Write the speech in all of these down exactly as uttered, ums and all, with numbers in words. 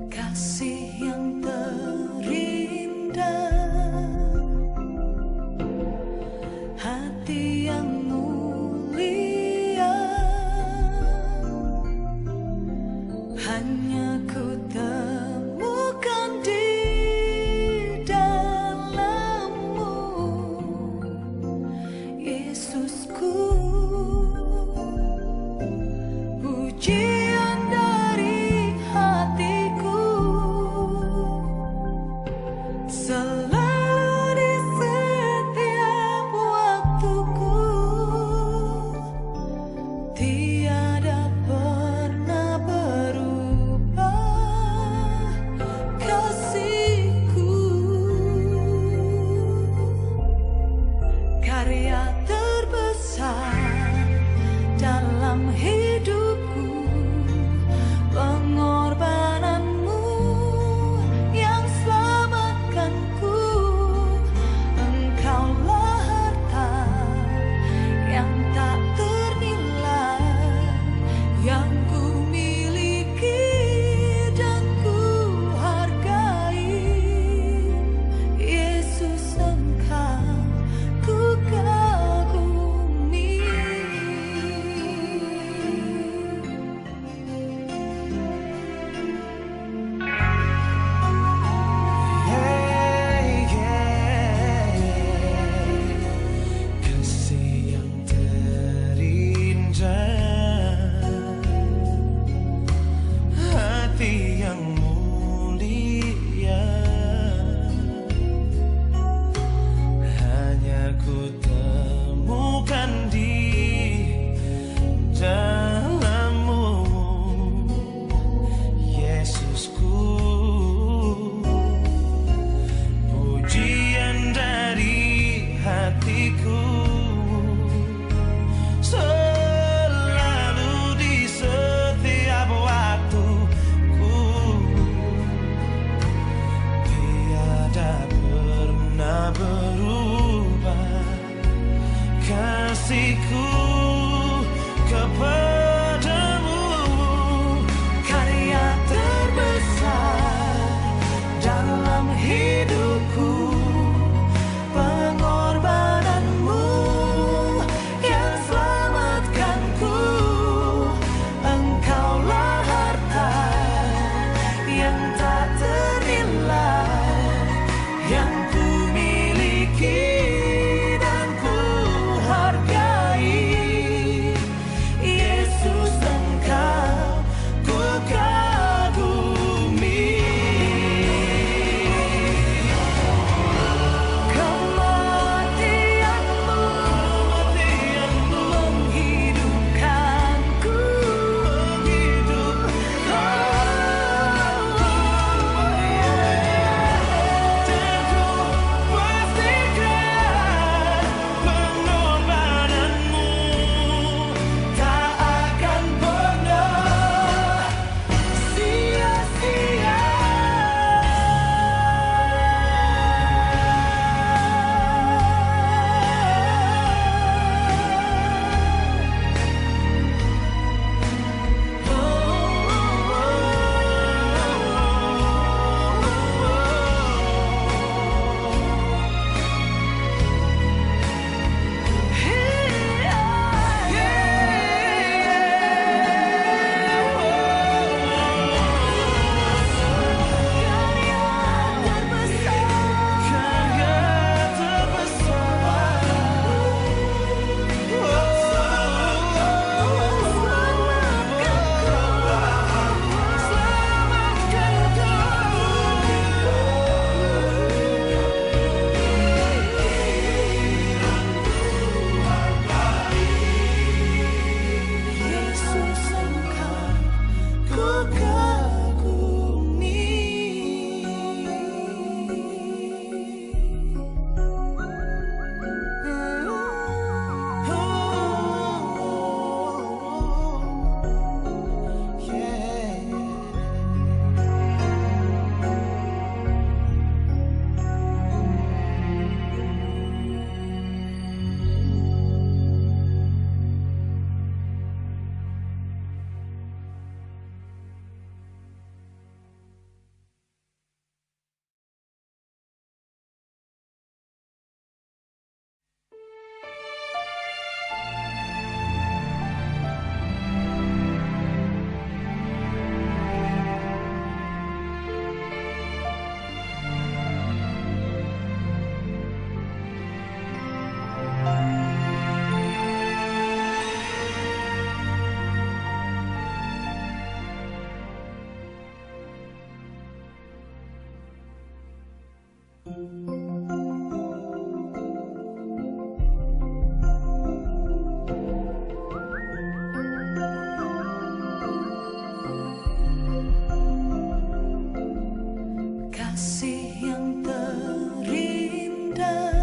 Kasih yang terindah, hati yang mulia, hanya ku temukan di dalam-Mu, Yesusku. Pujian dari hatiku, selalu di setiap waktuku, tiada pernah berubah. Kasih yang terindah,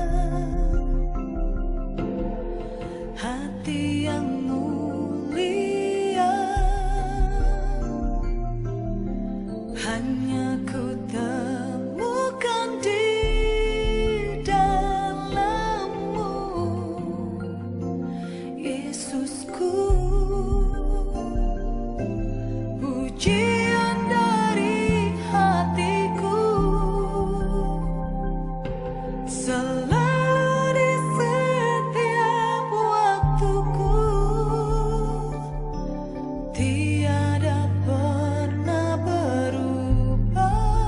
hati yang mulia, hanya ku temukan di dalam-Mu, Yesusku. Pujian dari hatiku, selalu di setiap waktuku, tiada pernah berubah.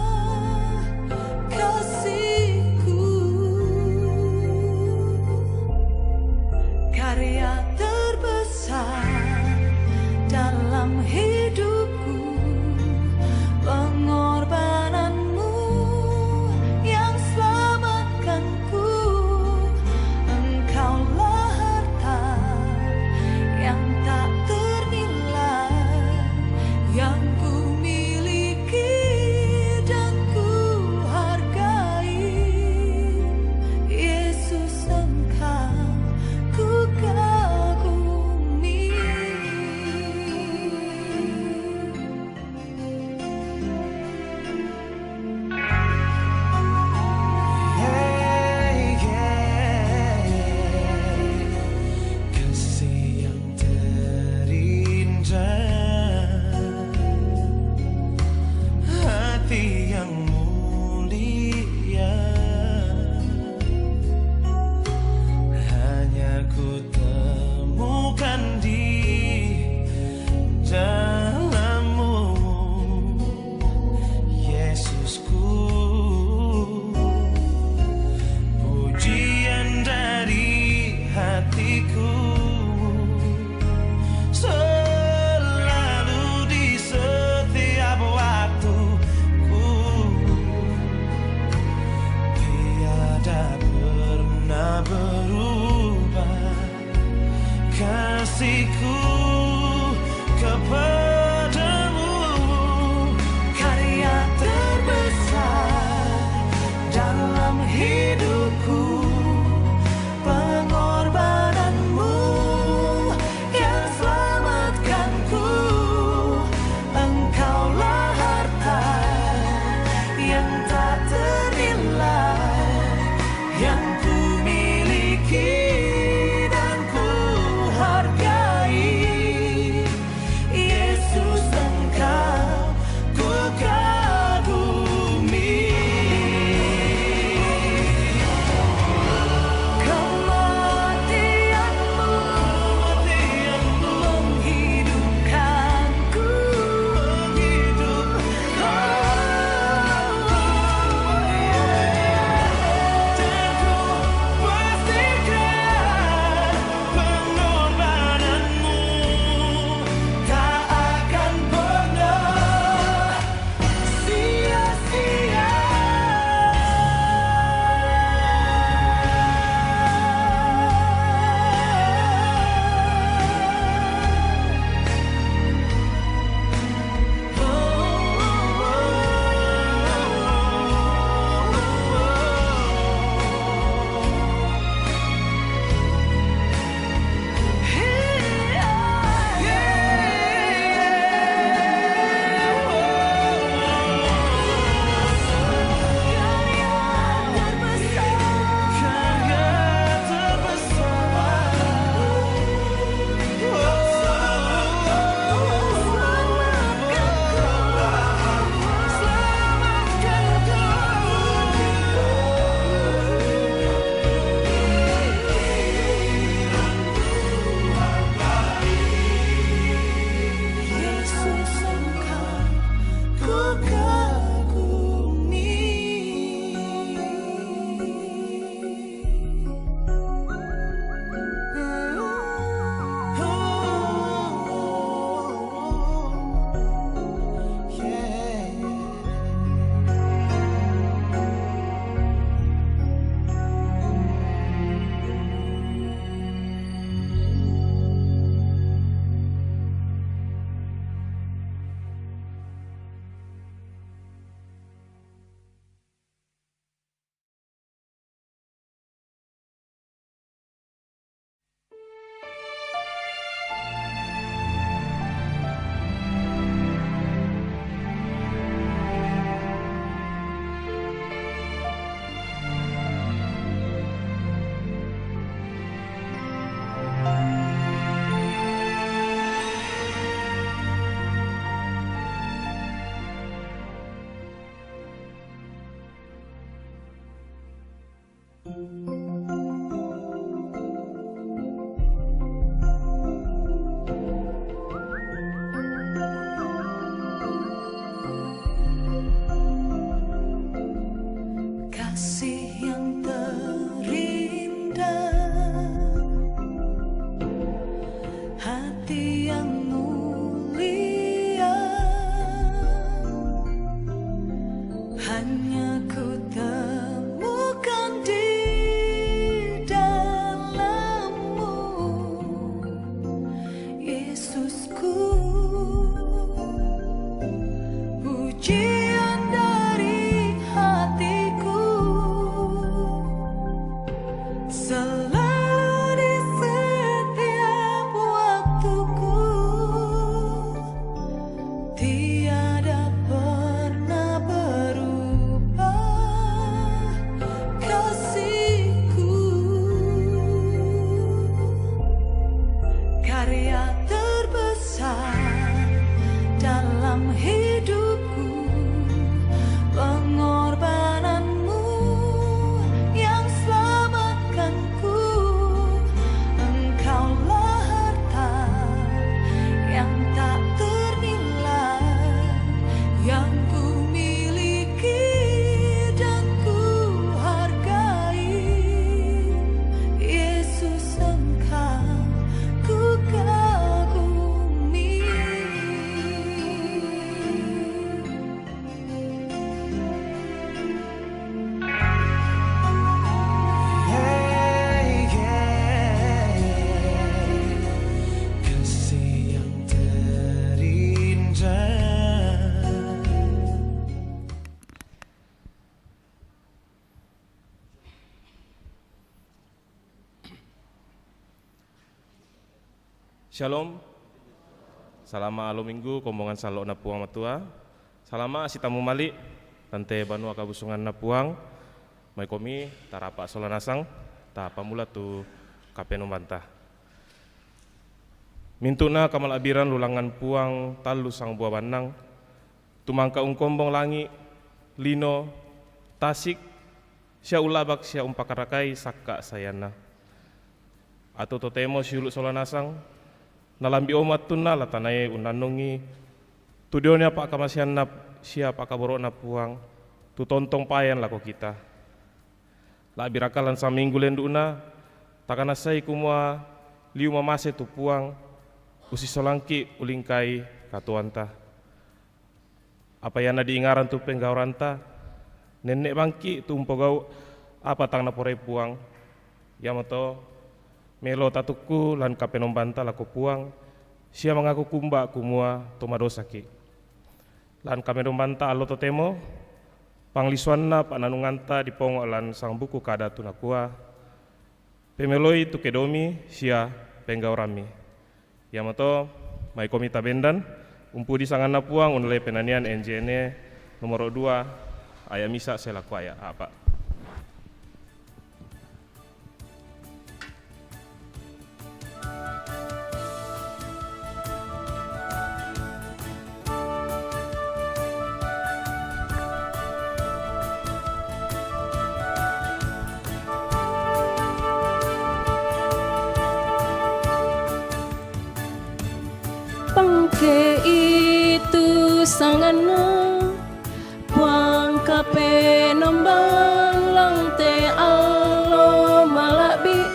Hanya ku temukan di dalam-Mu, Yesusku, pujian dari hatiku, selalu di setiap waktuku. Tiada pernah berubah kasih-Ku. Karya terbesar dalam hidupku, pengorbanan-Mu yang selamatkan-Ku. Engkaulah harta yang tak ternilai yang ku miliki dan ku hargai. Yesus, Engkau ku kagumi. Kasih yang terindah. Shalom. Salama' alo Minggu kombongan sallona Puang Matua. Salama' sitamu mali' tante banua kabusunganna Puang. Mai komi tarapa' sola nasang, tapammula tu kapenombanta. Mintu'na kamala'biran lulangngan Puang tallu sangbua bannang, tu mangka ungkombong langi', lino, tasik, sia ullabak sia umpakarakai sakka' sayanna. Atu totemo siulu' sola nasang, nalambi' omo attunna la tanae unnannungi tu diona pa'kamaseanna sia pa'kaboro'na Puang, tu tontong payan lako kita. La'biraka lan saminggu lendu'na, takanassai kumua liu mamase tu Puang, usisolangki' ulingkai katuoanta. Apa ianna diingarang tu penggau'ranta, nenne' bangki' tu umpogau' apa tang naporai Puang. Iamoto melo tatukku lan kapenombanta lako Puang, sia mangaku kumba kumua to madosaki'. Lan kapenombanta allo totemo, panglisuanna pa'nannunganta dipongo' lan sangbuku kada tu nakua, pemeloi tu kedomi sia penggaurammi. Iamoto, maikomi tabendan, umpudi sanganna Puang unnalai penanian N J N E nomoro dua, aya' misa' sae lako aya' a'pa'. Pangke'i tu sanganna Puang kapenombang lan te allo mala'bi'.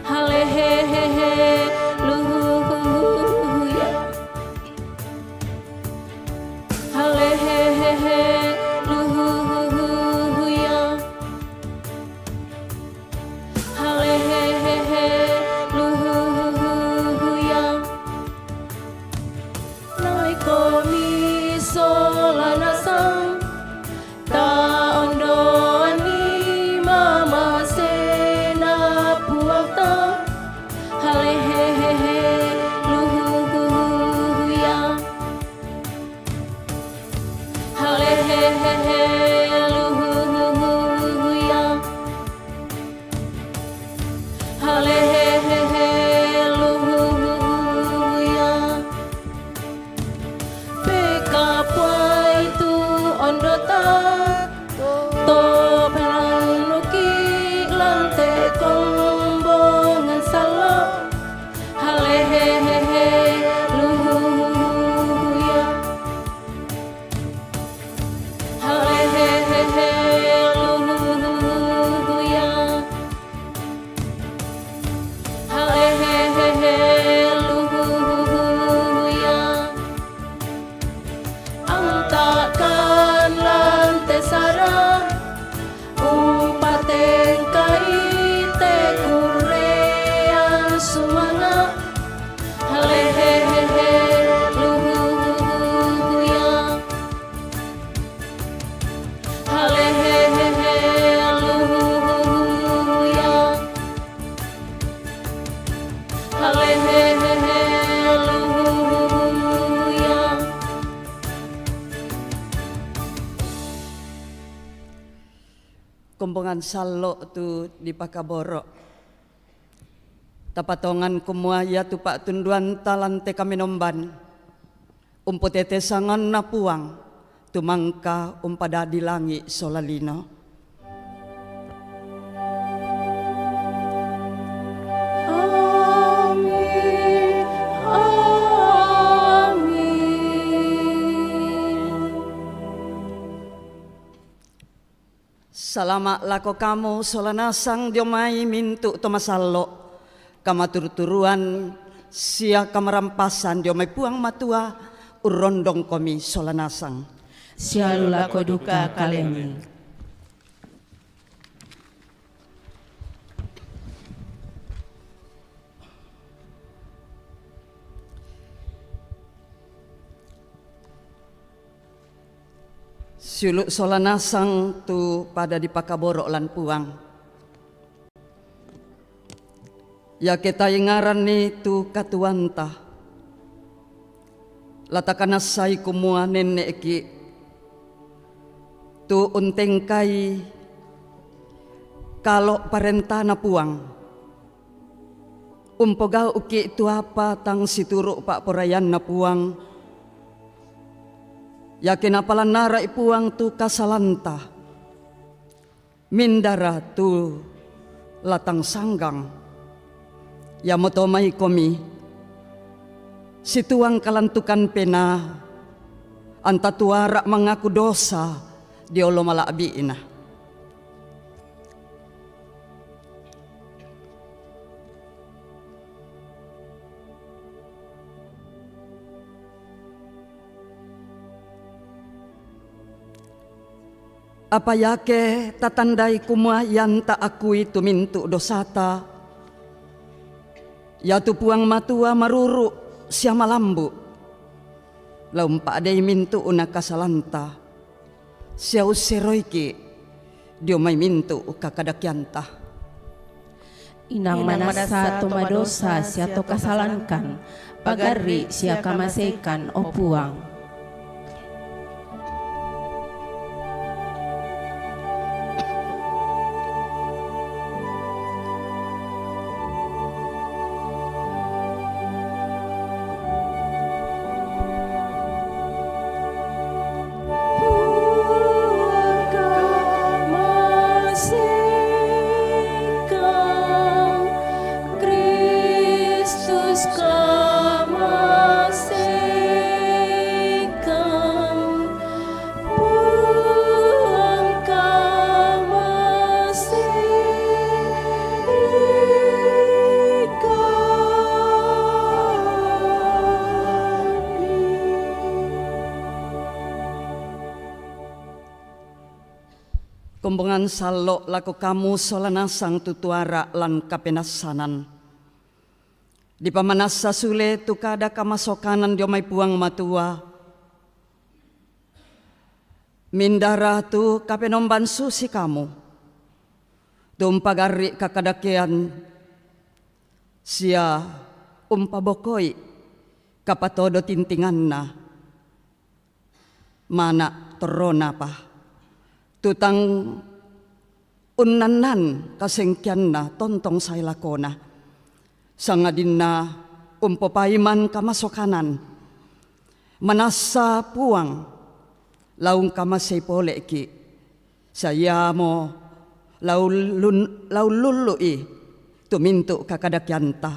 Halehehehe, luhuhuhuya. Halehehehe, luhuhuhuya. Halehehehe, luhuhuhuya. Naikomi sola nasang, ta'ondoanni mamasena Puangta. Halehehehe, luhuhuhuya. Halehehehe, luhuhuhuya. Halehehehe, luhuhuhuya. Pekapuai tu ondota, to perannuki' lan te kombongan sallo'. Halehehehe, luhuhuhuya. Halehehe, Haleluya. Haleluya. Kombongan sallo' tu dipakaboro'. Tapatongan kumua iatu pa'tunduanta lan te kamenomban umpotetesanganna Puang, tu mangka umpadadi langi' sola lino. Amin. Amin. Salama' lako kamu sola nasang dio mai mintu' to masallo'. Kamaturu-turuan sia kamarampasan dio mai Puang Matua urrondongkomi sola nasang. Sialu lako duka kalemi. Siulu' sola nasang tu pada dipakaboro' lan Puang. Iake taingaranni tu katuoanta, la takanassai kumua nenne'ki' tu untengkai kalo' parentana Puang. Umpogau'ki' tu apa tang situru' pa'poraianNa Puang, iake napalannara'i Puang tu kasalanta, mindara tu la tang sanggang. Iamoto maikomi, situang kalantukan penaa, anta tuara' mangaku dosa dio olo mala'bi'na. Apa iake tatandai kumua ianta akui tu mintu' dosata, iatu Puang Matua maruru' sia malambu', la umpa'dei mintu'na kasalanta, sia usseroiki' dio mai mintu' kakadakeanta. Inang manassa to madosa sia to kasalangkan, pagarri' sia kamaseikan, o Puang. Puang kamaseikan, Kristus kamaseikan, Puang kamaseikan. Kombongan sallo' lako kamu sola nasang tu tuara' lan kapenassanan. Dipamanassa sule tu kada kamasokanan dio mai Puang Matua. Mindara tu kapenomban susi kamu, tu umpagarri' kakadakean sia umpabokoi kapatodo tintinganna, mana' torronapa, tu tang unnannan kasengkeanna tontong sae lakona, sangadinna umpopaiman kamasokanan. Manassa Puang, la ungkamasei pole'ki', saiamo la ullun-, la ullullu'i tu mintu' kakadakeanta.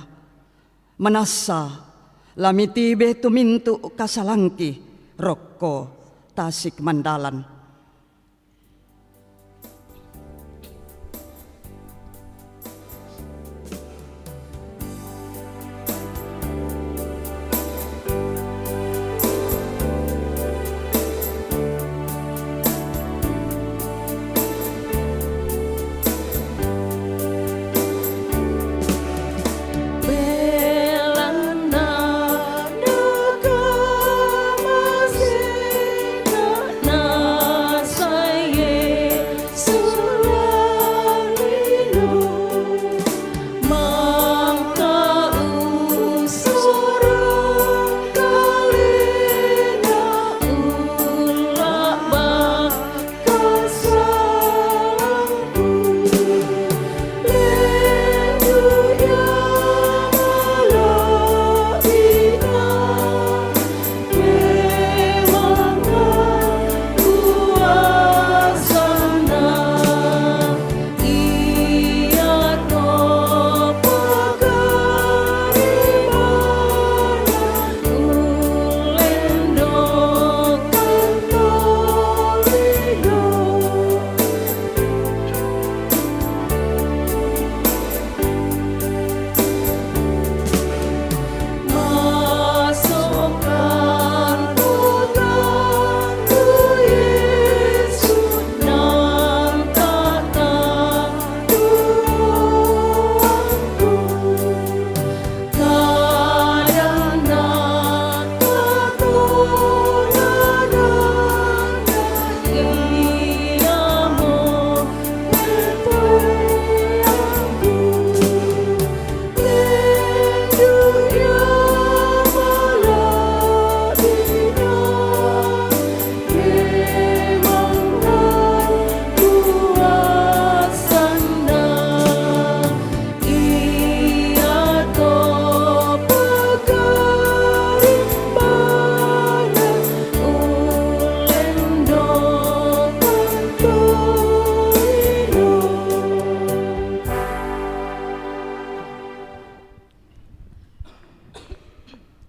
Manassa la mitibe tu mintu' kasalangki rokko tasik mandalan.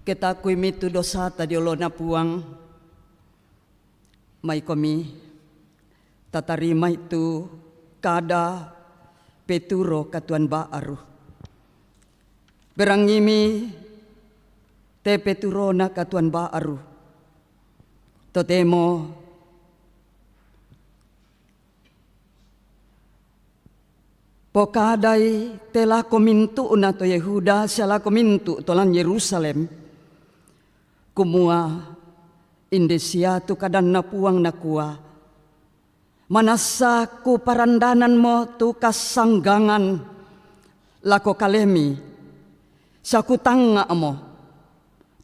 Ketakuimi tu dosata di olona Puang, mai komi tatarimai tu kada peturo katuan baaru. Berangimi te peturona katuan baaru. Totemo pokadai te lako mintu'na to Yehuda sia lako mintu' to lan Yerusalem, kumua inde sia tu kadanna Puang nakua, manassa kuparandananmo tu kassanggangan lako kalemi, sia kutangnga'mo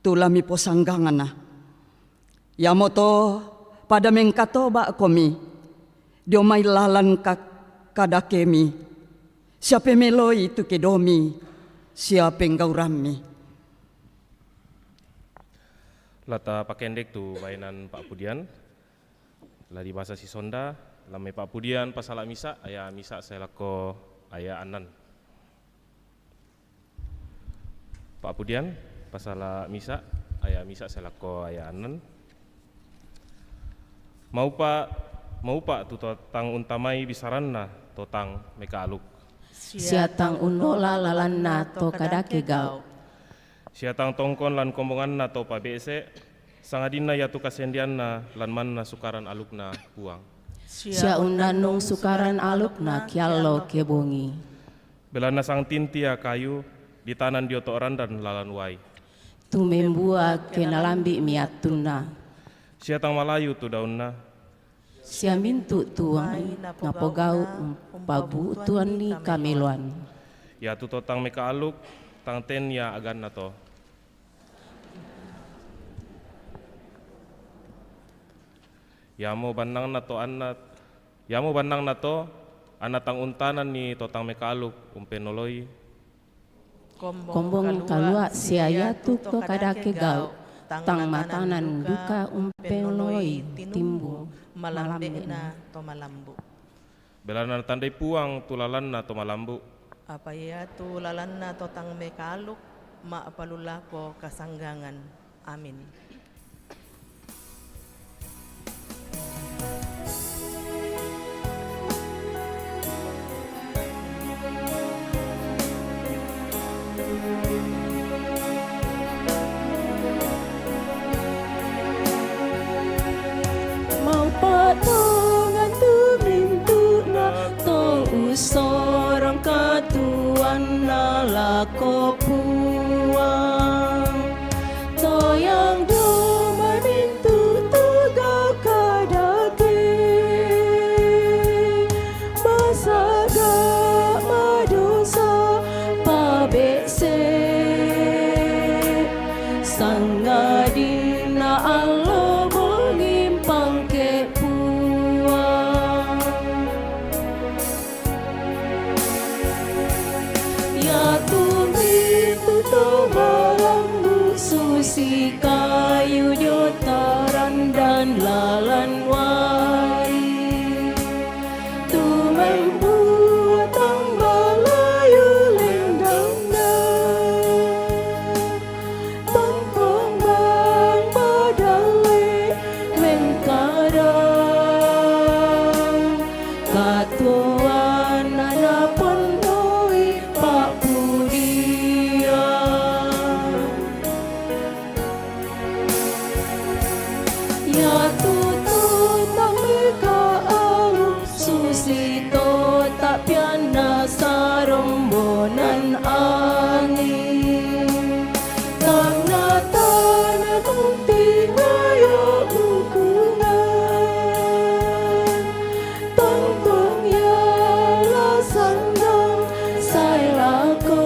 tu la miposangganganna. Iamoto pada mengkatoba'komi dio mai lalan ka-, kadakemi, sia pemeloi tu kedomi sia penggaurammi. La tapakendek tu baenan pa'pudian, la dibasa si Sonda, la mai pa'pudian pasala' misa', aya' misa' sae lako aya' annan. Pa'pudian pasala' misa', aya' misa' sae lako aya' annan. Maupa', maupa' tu to tang untamai bisaranna to tang mekaaluk. Sia tang unnola lalanna to kadake gau'. Sia tang tongkon lan kombonganna to pabe'se', sangadinna iatu kasendeanna lan manna sukaran alukna Puang. Sia unnannung sukaran alukna ke allo ke bongi. Belanna sangtinti ia kayu ditanan dio to' randan lalan uai. Tumembua ke nalambi'mi attunna. Sia tang malayu tu daunna. Sia mintu' tuai napogau' umpabu'tuanni kameloan. Iatu to tang mekaaluk, tang ten ia aganna to. Iamo bannangna to anna, iamo bannangna to anna tang untananni to tang mekaaluk umpenoloi. Kombong kalua' sia iatu to kadake gau', tang matanan duka umpenoloi timbu malambe'na to malambu'. Belanna natandai Puang tu lalanna to malambu'. Apa iatu lalanna to tang mekaaluk ma'palulako kasanggangan. Amin. Maupa' tongan tu mintu'na to ussorong katuoanna lako Puang. Toyang dio mai mintu' tu gau' kadake, masaga' madosa pabe'se', sangadinna allo bongi mpangke Puang. Iatu mintu' to malambu' susi kayu dio tarandan lalan uai. Tumembua tang malayu lendangna. Tongkong bang madalle mengkadang, katuoanna naponnoi pa'pudian. Iatu to tang mekaaluk susi to tappianna sarombonan anging. Tang natana tumpi mayo lingkungan, tongtong ia la sandang sae lako.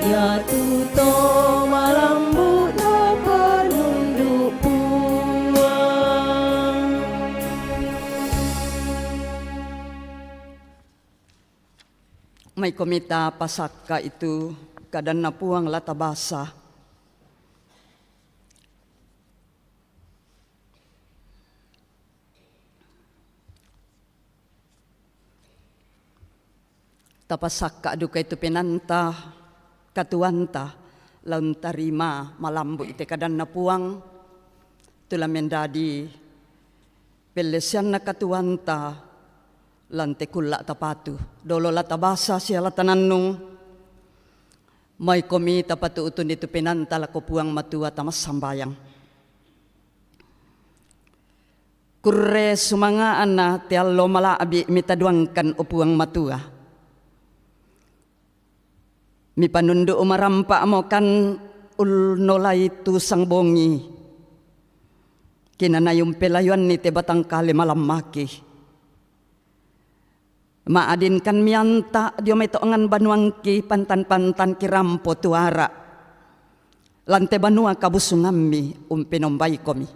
Iatu to malambu' napanundu' Puang. Mai komi tapasakka' itu kadanna Puang la tabasa. Tapasakka' duka itu penaanta katuoanta La untarima malambu'i te kadanNa Puang, tu la mendadi pellesianna katuoanta lan te kulla' tapatu. Dolo la tabasa sia la tanannung, maikomi tapatu'utuni tu penaanta lako Puang Matua tamassambayang. Kurre sumanga'na te allo mala'bi' mitaduangkan, o Puang Matua. Mipanundu' marampa'mo kan unnolai tusang bongi, kinanai umpelayuanni te batang kale malammaki. Ma'adinkan mianta' dio mai to'ngan banuangki pantan-pantan kirampo tu ara', lan te banua kabusungammi umpenombaikomi.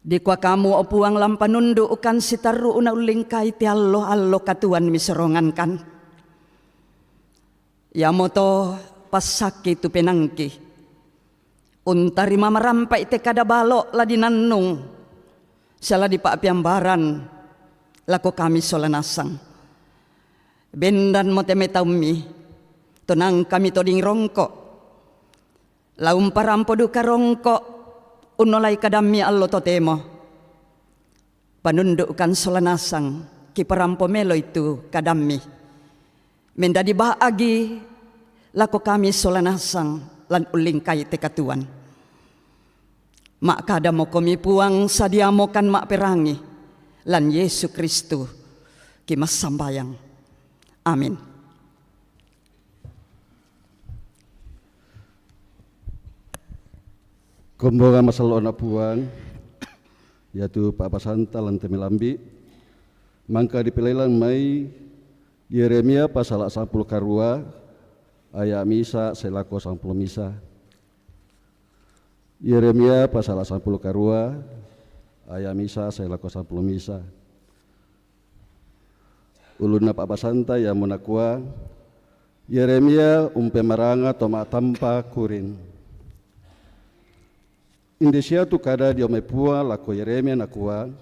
Dikua kamu, o Puang, la umpanundu'kan sitarru'na ullingkai te allo-allo katuoan misorongankan. Iamoto passakki tu penaangki, untarima marampa'i te kada balo' la dinannung sia la dipa'peambaran lako kami sola nasang. Bendanmo te mai taummi, tonangkami toding rongko'. La umparampo duka rongko' unnolai kadammi allo totemo. Panundu'kan sola nasang, kiparampo meloi tu kadammi. Mendadi ba'agi lako kami sola nasang lan ullingkai te katuoan. Ma'kadamokomi, Puang, sadiamokan ma'perangi, lan Yesu Kristus kimassambayang. Amin. Kombongan masallo'na Puang, iatu pa'basanta lan te malambi', mangka dipilailang mai Yeremia pasala sampulu karua, aya' misa sae lako sampulu misa. Yeremia pasala sampulu karua, aya' misa sae lako sampulu misa. Ulunna pa'basanta iamo nakua, Yeremia umpemaranga to ma'tampa kurin. Inde sia tu kada dio mai Puang lako Yeremia nakua,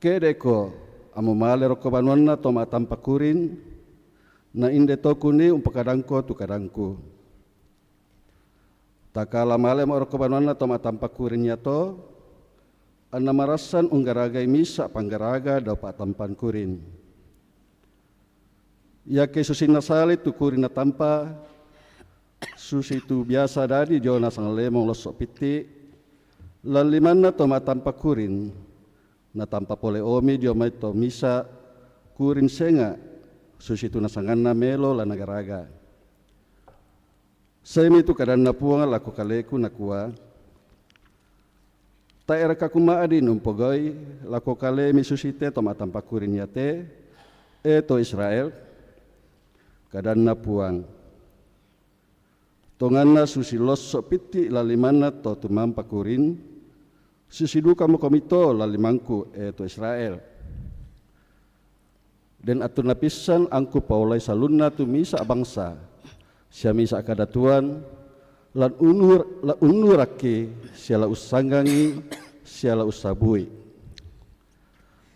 Ke'de'ko amumale rokko banuanna to ma'tampa kurin, na inde to kunii umpokadangko tu kadangku. Takala malemo rokko banuanna to ma'tampa kurin iato, anna marassan unggaragai misa' panggaraga dao pa'tampan kurin. Iake susinna sali tu kurin natampa, susitu biasa dadi diona sanglemong losso' pitti', lan limanna to ma'tampa kurin, natampa pole omi dio mai to misa' kurin senga', susitu nasanganna melo la nagaraga. Saemi tu kadanNa Puang lako kaleku, nakua, Tae'raka kuma'din umpogau'i lako kalemi susite to ma'tampa kurin iate, e to Israel? KadanNa Puang. Tonganna susi losso' pitti' lan limanna to tumampa kurin, susi dukamokomi to lan limangku, e to Israel. Den attunna pissan angku paolai salunna tu misa' bangsa sia misa' kadatuan, lan unnur-, la unnurakki sia la ussanggangi sia la ussabui.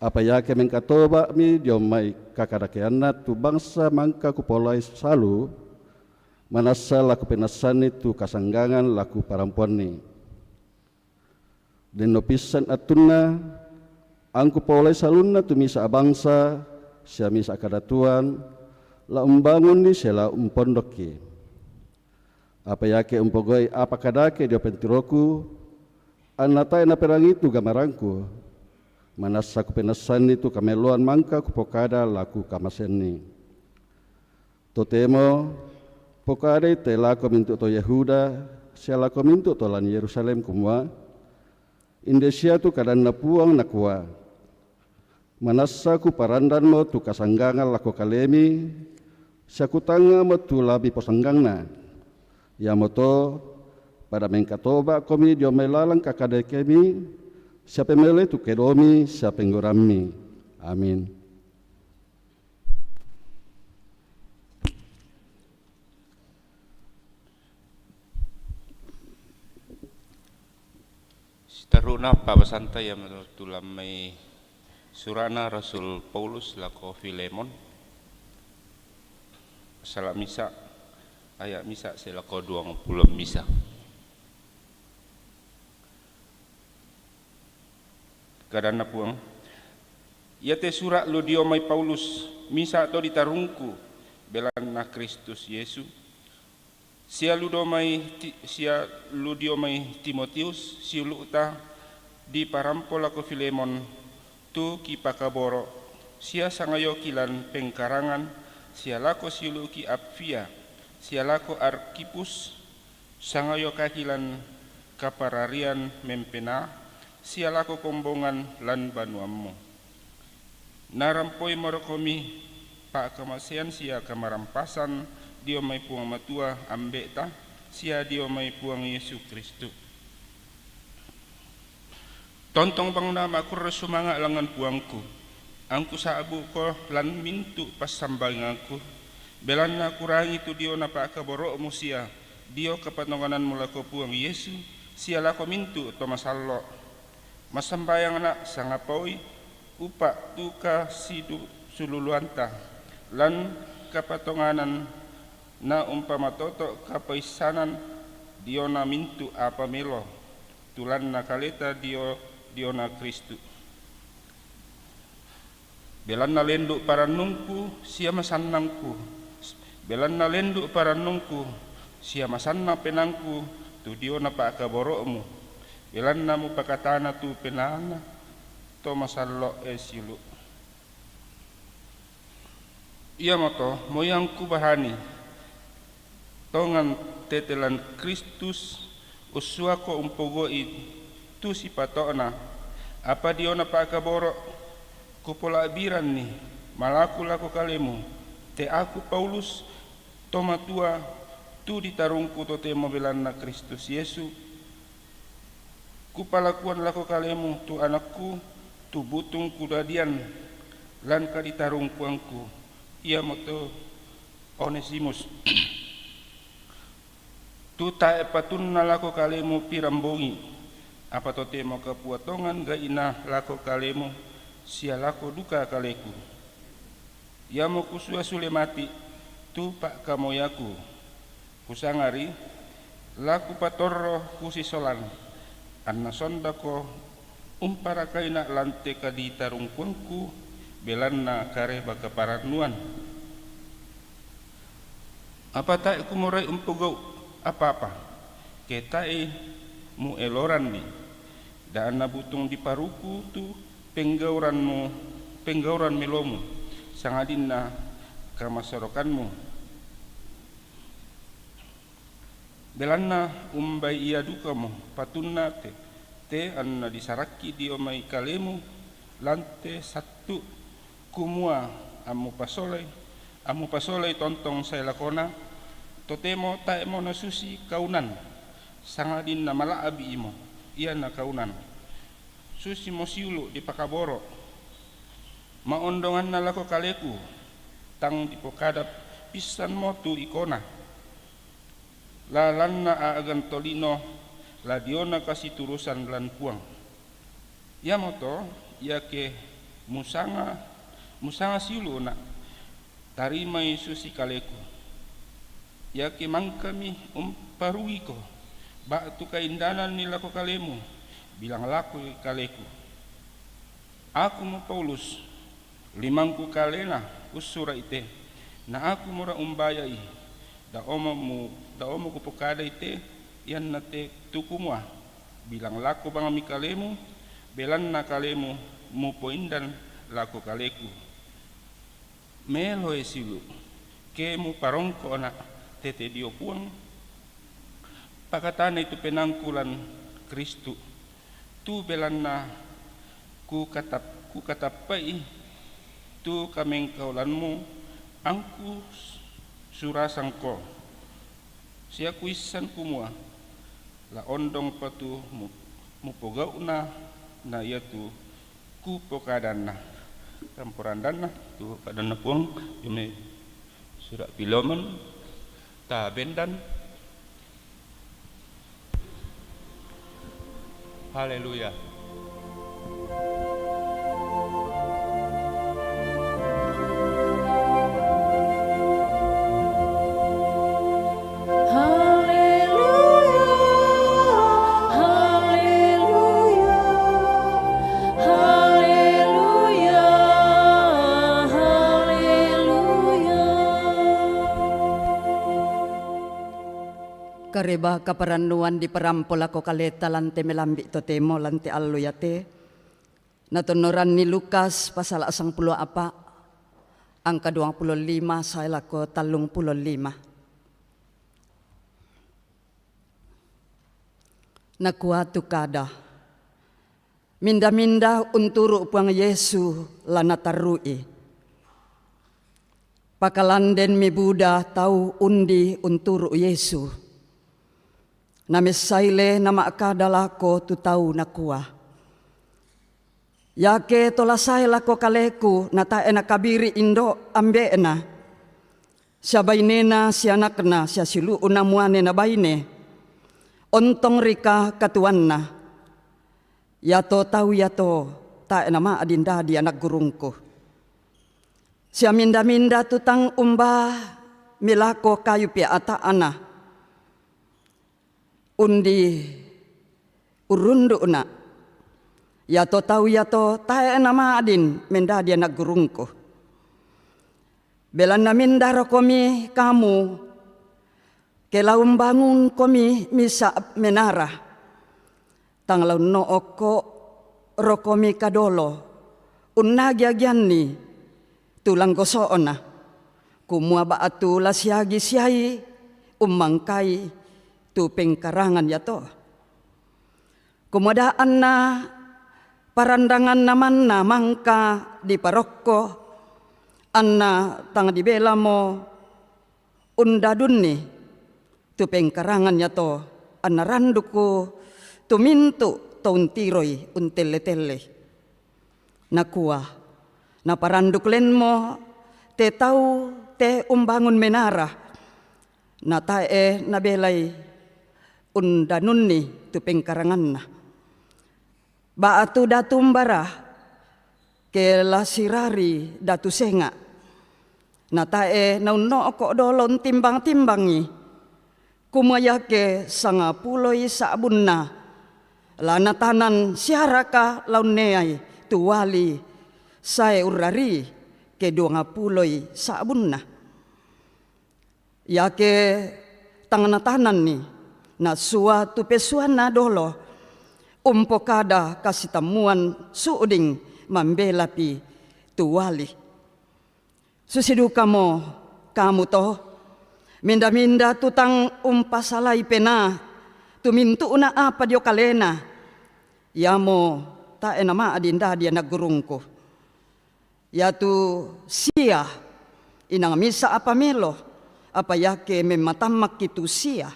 Apa iake mengkatoba'mi dio mai kakadakeanna tu bangsa mangka kupaolai salu, manassa la kupenassanni tu kasanggangan la kuparampoanni. Denno pissan attunna, angku paolai salunna tu misa' bangsa sia misa' kadatuan, la umbangunni sia la umpondokki. Apa iake umpogau'i apa kadake dio pentiroku, anna tae' naperangi tu gamarangku, manassa kupenassanni tu kameloan mangka kupokada la kukamaseanni. Totemo, pokadai te lako mintu' to Yehuda sia lako mintu' to lan Yerusalem, kumua, Inde sia tu kadanNa Puang, nakua, Manassa kuparandanmo tu kasanggangan lako kalemi, sia kutangngamo tu la miposanggangna. Iamoto, pada mengkatoba'komi dio mai lalan kakadakemi, sia pemelo tu kedomi sia penggorammi. Amin. Sitarru'na pa'basanta iamo tu lan mai sura'na Rasul Paulus lako Filemon. Sala misa'. Ayat misa' sae lako duangpulo misa'. Kadanna Puang, iate sura' lu dio mai Paulus, misa' to ditarungku belanna Kristus Yesu, sia lu dio mai Ti-, sia lu dio mai Timotius, siulu'ta, diparampo lako Filemon, tu kipakaboro', sia sangayoki lan pengkarangan, sia lako siulu'ki Apfia, sia lako Arkhipus, sangayokaki lan kapararian mempenaa, sia lako kombongan lan banuammu. Narampoi morokomi pa'kamasean sia kamarampasan dio mai Puang Matua Ambe'ta, sia dio mai Puang Yesu Kristus. Tontong bangna ma'kurre sumanga' langngan Puangku, angku sa'buko lan mintu' passambayangangku, belanna kurangi tu diona pa'kaboro'mu sia dio kapatongananmu lako Puang Yesu sia lako mintu' to masallo'. Massambayangna' sangapaui upa' tu kasidu-, sululuanta lan kapatonganan, na umpamatoto' kapaissanan diona mintu' apa melo, tulanna kaleta dio, diona Kristus. Belanna lendu' parannungku sia masannangku, belanna lendu' parannungku sia masannang penaangku tu diona pa'kaboro'mu, belanna mupakatana tu penaanna to masallo'e siulu'. Iamoto, moi angku bahani, tongan tete lan Kristus, ussuako umpogau'i tu sipato'na, apa diona pa'kaboro' kupola'biranni malaku lako kalemu, te'aku Paulus, to matua, tu ditarungku totemo belanna Kristus Yesu, kupalakuan lako kalemu tu anakku, tu butung kudadian lan kaditarungkuangku, iamoto Onesimus. Tu tae' patunna lako kalemu pirang bongi, apa totemo kapua tongan gai'na lako kalemu sia lako duka kaleku. Iamo kusua sule mati tu pa'kamoyaku, kusangari, la kupatorro kusisolan, anna sondako umparakaina' lan te kaditarungkuangku belanna kareba kaparannuan. Apa tae' kumorai umpogau' apa-apa, ke tae' mueloranni, da anna butung diparuku tu penggauranmu, penggauran melomu, sangadinna kamasarokanmu. Belanna umbai ia dukamo patunna te, te anna disarakki dio mai kalemu lan te sattu, kumua ammupasolai, ammupasolai tontong sae lakona, totemo tae'mo nasusi kaunan, sangadinna mala'bi'imo ia nakaunan. Susimo siulu' dipakaboro', ma'ondonganna lako kaleku, tang dipokada pissanmo tu ikona. Lalanna a'gan tolino la diona kasiturusan lan Puang. Iamoto, iake musanga, musanga siulu'na', tarimai susi kaleku. Iake mangkami umparuiko ba'tu kaindananni lako kalemu, bilang lakoi kaleku. Akumo Paulus, limangku kalena ussura'i te, na akumora umbaya'i, da'omo mu-, da'omo kupokadai te, iannate tu kumua, bilang lako bangmi kalemu, belanna kalemu mupoindan lako kaleku. Meloe siulu', ke muparongko'na' tete dio Puang? Pakatanai tu penaangku lan Kristus, tu belanna kukatap-, kukatappa'i tu kamengkaulanmu angku surasangko, sia kuissan kumua la ondongpa tu mu-, mupogau'na na iatu kupokadanna. Ramporandanna tu kadanna Puang, dio mai sura' Filemon, tabendan. Haleluya. Reba kaparannuan diparampo lako kaleta lan te melambi totemo lan te allo iate. Natonnoranni Lukas pasala sangpulo apa, angka duangpulo lima sae lako tallungpulo lima. Nakua tu kada, minda-minda unturu Puang Yesu la natarru'i. Pakalanden mibuda tau undi unturu Yesu. Namessaile nama'kada lako tu tau nakua, iake tola sae lako kaleku natae nakabiri indo ambe'na, sia bainena, sia anakna, sia siulu'na muane na baine, ontong rika katuanna. Iato tau iato tae nama'din dadi anak gurungku. Sia minda-minda tu tang umba milako kayu peata'na, undi urundu'na. Iato tau iato tae nama'din mendadi anak gurungku. Belanna minda rokomi kamu, ke la umbangungkomi misa menara, tang la unno'okko rokomi kadolo unnagi-agianni tu langgoso'na, kumua ba'tu la siagi siai ummangkai tu pengkarangan iato. Kumua da anna parandanganna manna mangka diparokko, anna tang dibelamo undadunni tu pengkarangan iato, anna randuku tu mintu to untiroi untelle-tellei. Nakua, naparanduk lenmo te tau te umbangun menara, natae nabelai undanunni tu pengkaranganna. Ba'tu datu umbara, ke la sirari datu senga, natae naunno'ko dolo untimbang-timbangi, kumua iake sangapuloi sa'bunna, la natanan siaraka la unneai tu uali sae urrarii ke duangapuloi sa'bunna. Iake tang natananni, nasua tu pesuanna dolo, umpokada kasitammuan su'ding mambelapi tu uali. Susi dukamo kamu to, minda-minda tu tang umpasalai penaa tu mintu'na apa dio kalena, iamo tae nama'din dadi anak gurungku. Iatu sia, inang misa apa melo, apa iake memmatammakki tu sia,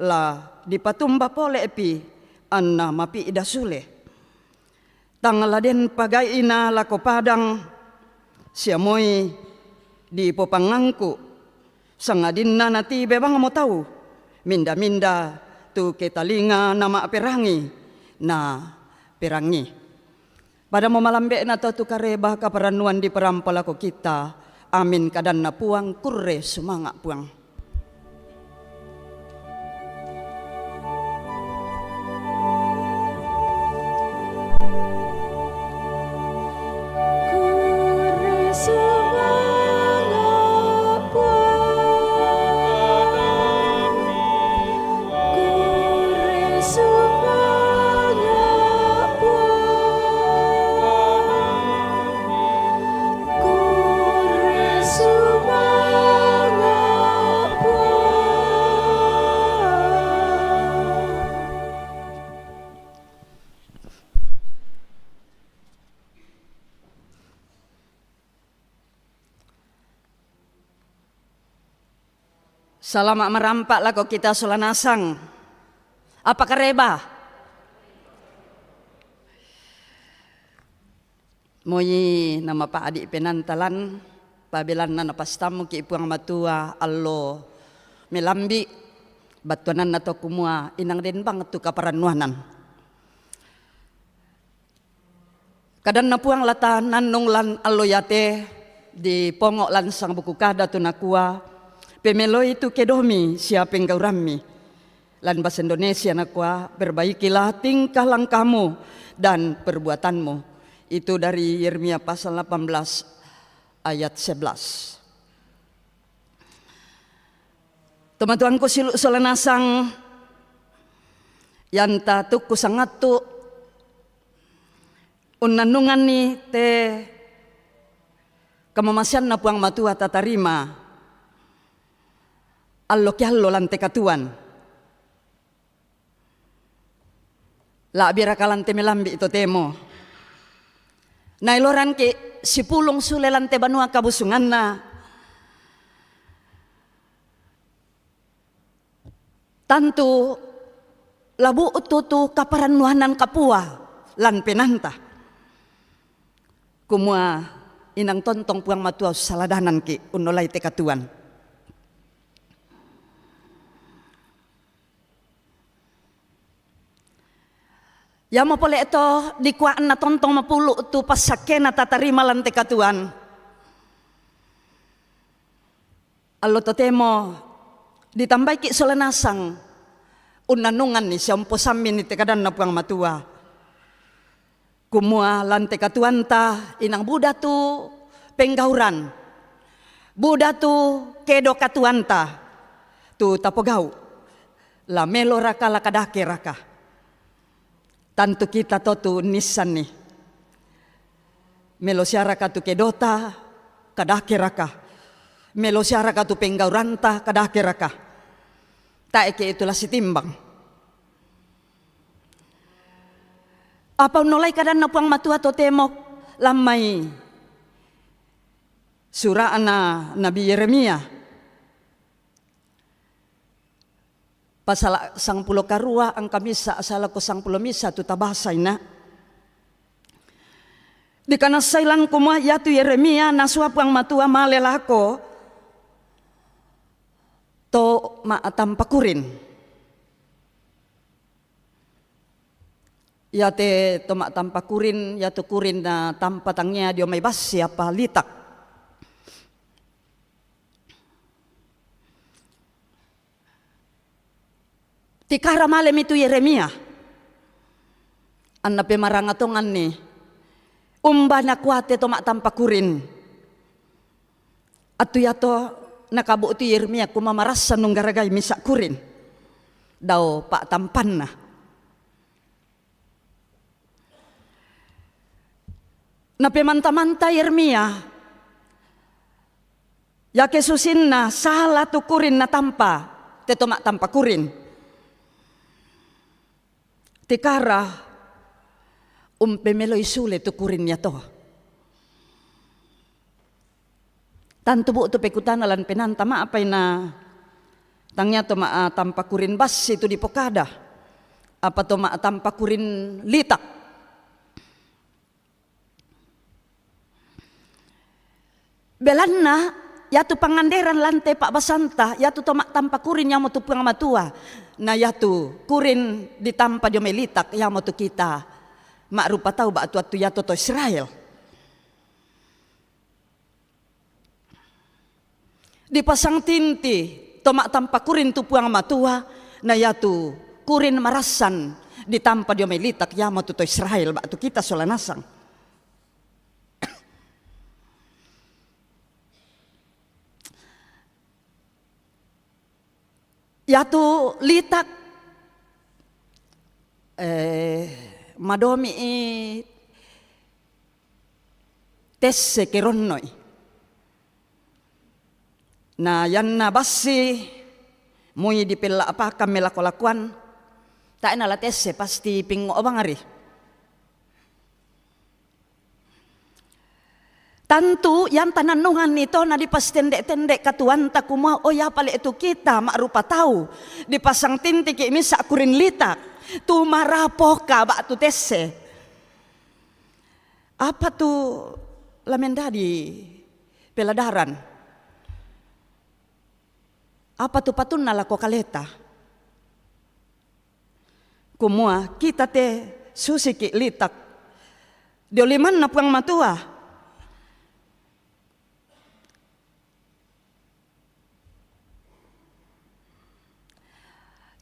la dipatumba polepi anna mapi'da sule. Tang la den pagaina lako padang, sia moi dipopangangku, sangadinna natibe bangmo tau, minda-minda tu ketalinga nama'perangi, na perangi. Padamo malambe'na to tu kareba kaparannuan diparampo lako kita. Amin, kadanna Puang, kurre sumanga' Puang. Salama' marampa' lako kita sola nasang. Apa kareba? Moi namapa'di' penaanta lan pabelanna napastammuki' Puang Matua allo melambi', battuananna to kumua inang den bang tu kaparannuanan. Kadanna Puang la tanannung lan allo iate, dipongo' lan Sangbuku Kada tu nakua, pemeloi tu kedomi sia penggaurammi. Lan bahasa Indonesia nakua, perbaikilah tingkah langkahmu dan perbuatanmu. Itu dari Yeremia pasal delapan belas ayat sebelas. Tomatuangku siulu' sola nasang, yanta tukku sangattu' unnannunganni te kamamaseanna Puang Matua tatarima allo ki allo lan te katuoan. La'biraka lan te melambi' totemo. Naeloranki' sipulung sule lan te banua kabusunganna. Tantu la bu'tu tu kaparannuanan kapua lan penaanta. Kumua inang tontong Puang Matua ussaladananki' unnolai te katuoan. Iamo pole' to dikua' anna tontong mapulu' tu passakkena tatarima lan te katuoan. Allo totemo ditambaiki' sola nasang unnannunganni sia umposamminni te kadanNa Puang Matua. Kumua lan te katuoanta inang buda tu penggauran, buda tu kedo katuoanta tu tapogau', la meloraka la kadakeraka. Tantu kita to tu unnissanni. Melo siaraka tu kedota, kadakeraka. Melo siaraka tu penggauranta, kadakeraka. Tae' ke itu la sitimbang. Apa unnolai kadanNa Puang Matua totemo lan mai sura'na Nabi Yeremia. Pasala' sangpulo karua angka misa' salako sangpulo misa' tu tabasai na. Dikanassai lan kumua iatu Yeremia nasua Puang Matua male lako to ma'tampa kurin. Iate to ma'tampa kurin, iatu kurin natampa tangia dio mai bassi apa litak. Tikara malemi tu Yeremia. Anna pemaranga tonganni, umba nakua te to ma'tampa kurin. Attu iato nakabu'tu Yeremia kumua marassan unggaragai misa' kurin dao pa'tampanna. Napemanta-manta Yeremia, iake susinna sala tu kurin natampa te to ma'tampa kurin. Tikara umpemeloi sule tu kurin iato. Tantu bu'tu pekutana lan penaanta, ma'apai na tangia to ma'tampa kurin bassi tu dipokada, apa to ma'tampa kurin litak. Belanna iatu panganderan lan te pa'basanta, iatu to ma'tampa kurin iamotu Puang Matua, na iatu kurin ditampa dio mai litak iamotu kita ma'rupa tau ba'tu attu iato to Israel. Dipasang tinti to ma'tampa kurin tu Puang Matua, na iatu kurin marassan ditampa dio mai litak iamotu to Israel ba'tu kita sola nasang. Iatu litak, eh, madomi'i tesse ke ronno'i. Na ianna bassi mui dipella'pakan melako-lakoan, tae' nala tesse, pasti pingo' bangari. Tantu ianta nannunganni to nadipasitende-tende katuoanta kumua, o, ia pale tu kita ma'rupa tau, dipasang tintiki' misa' kurin litak, tu marapoka ba'tu tesse. Apa tu la mendadi peladaran? Apa tu patunna lako kaleta? Kumua kita te susiki' litak dio limanna Puang Matua.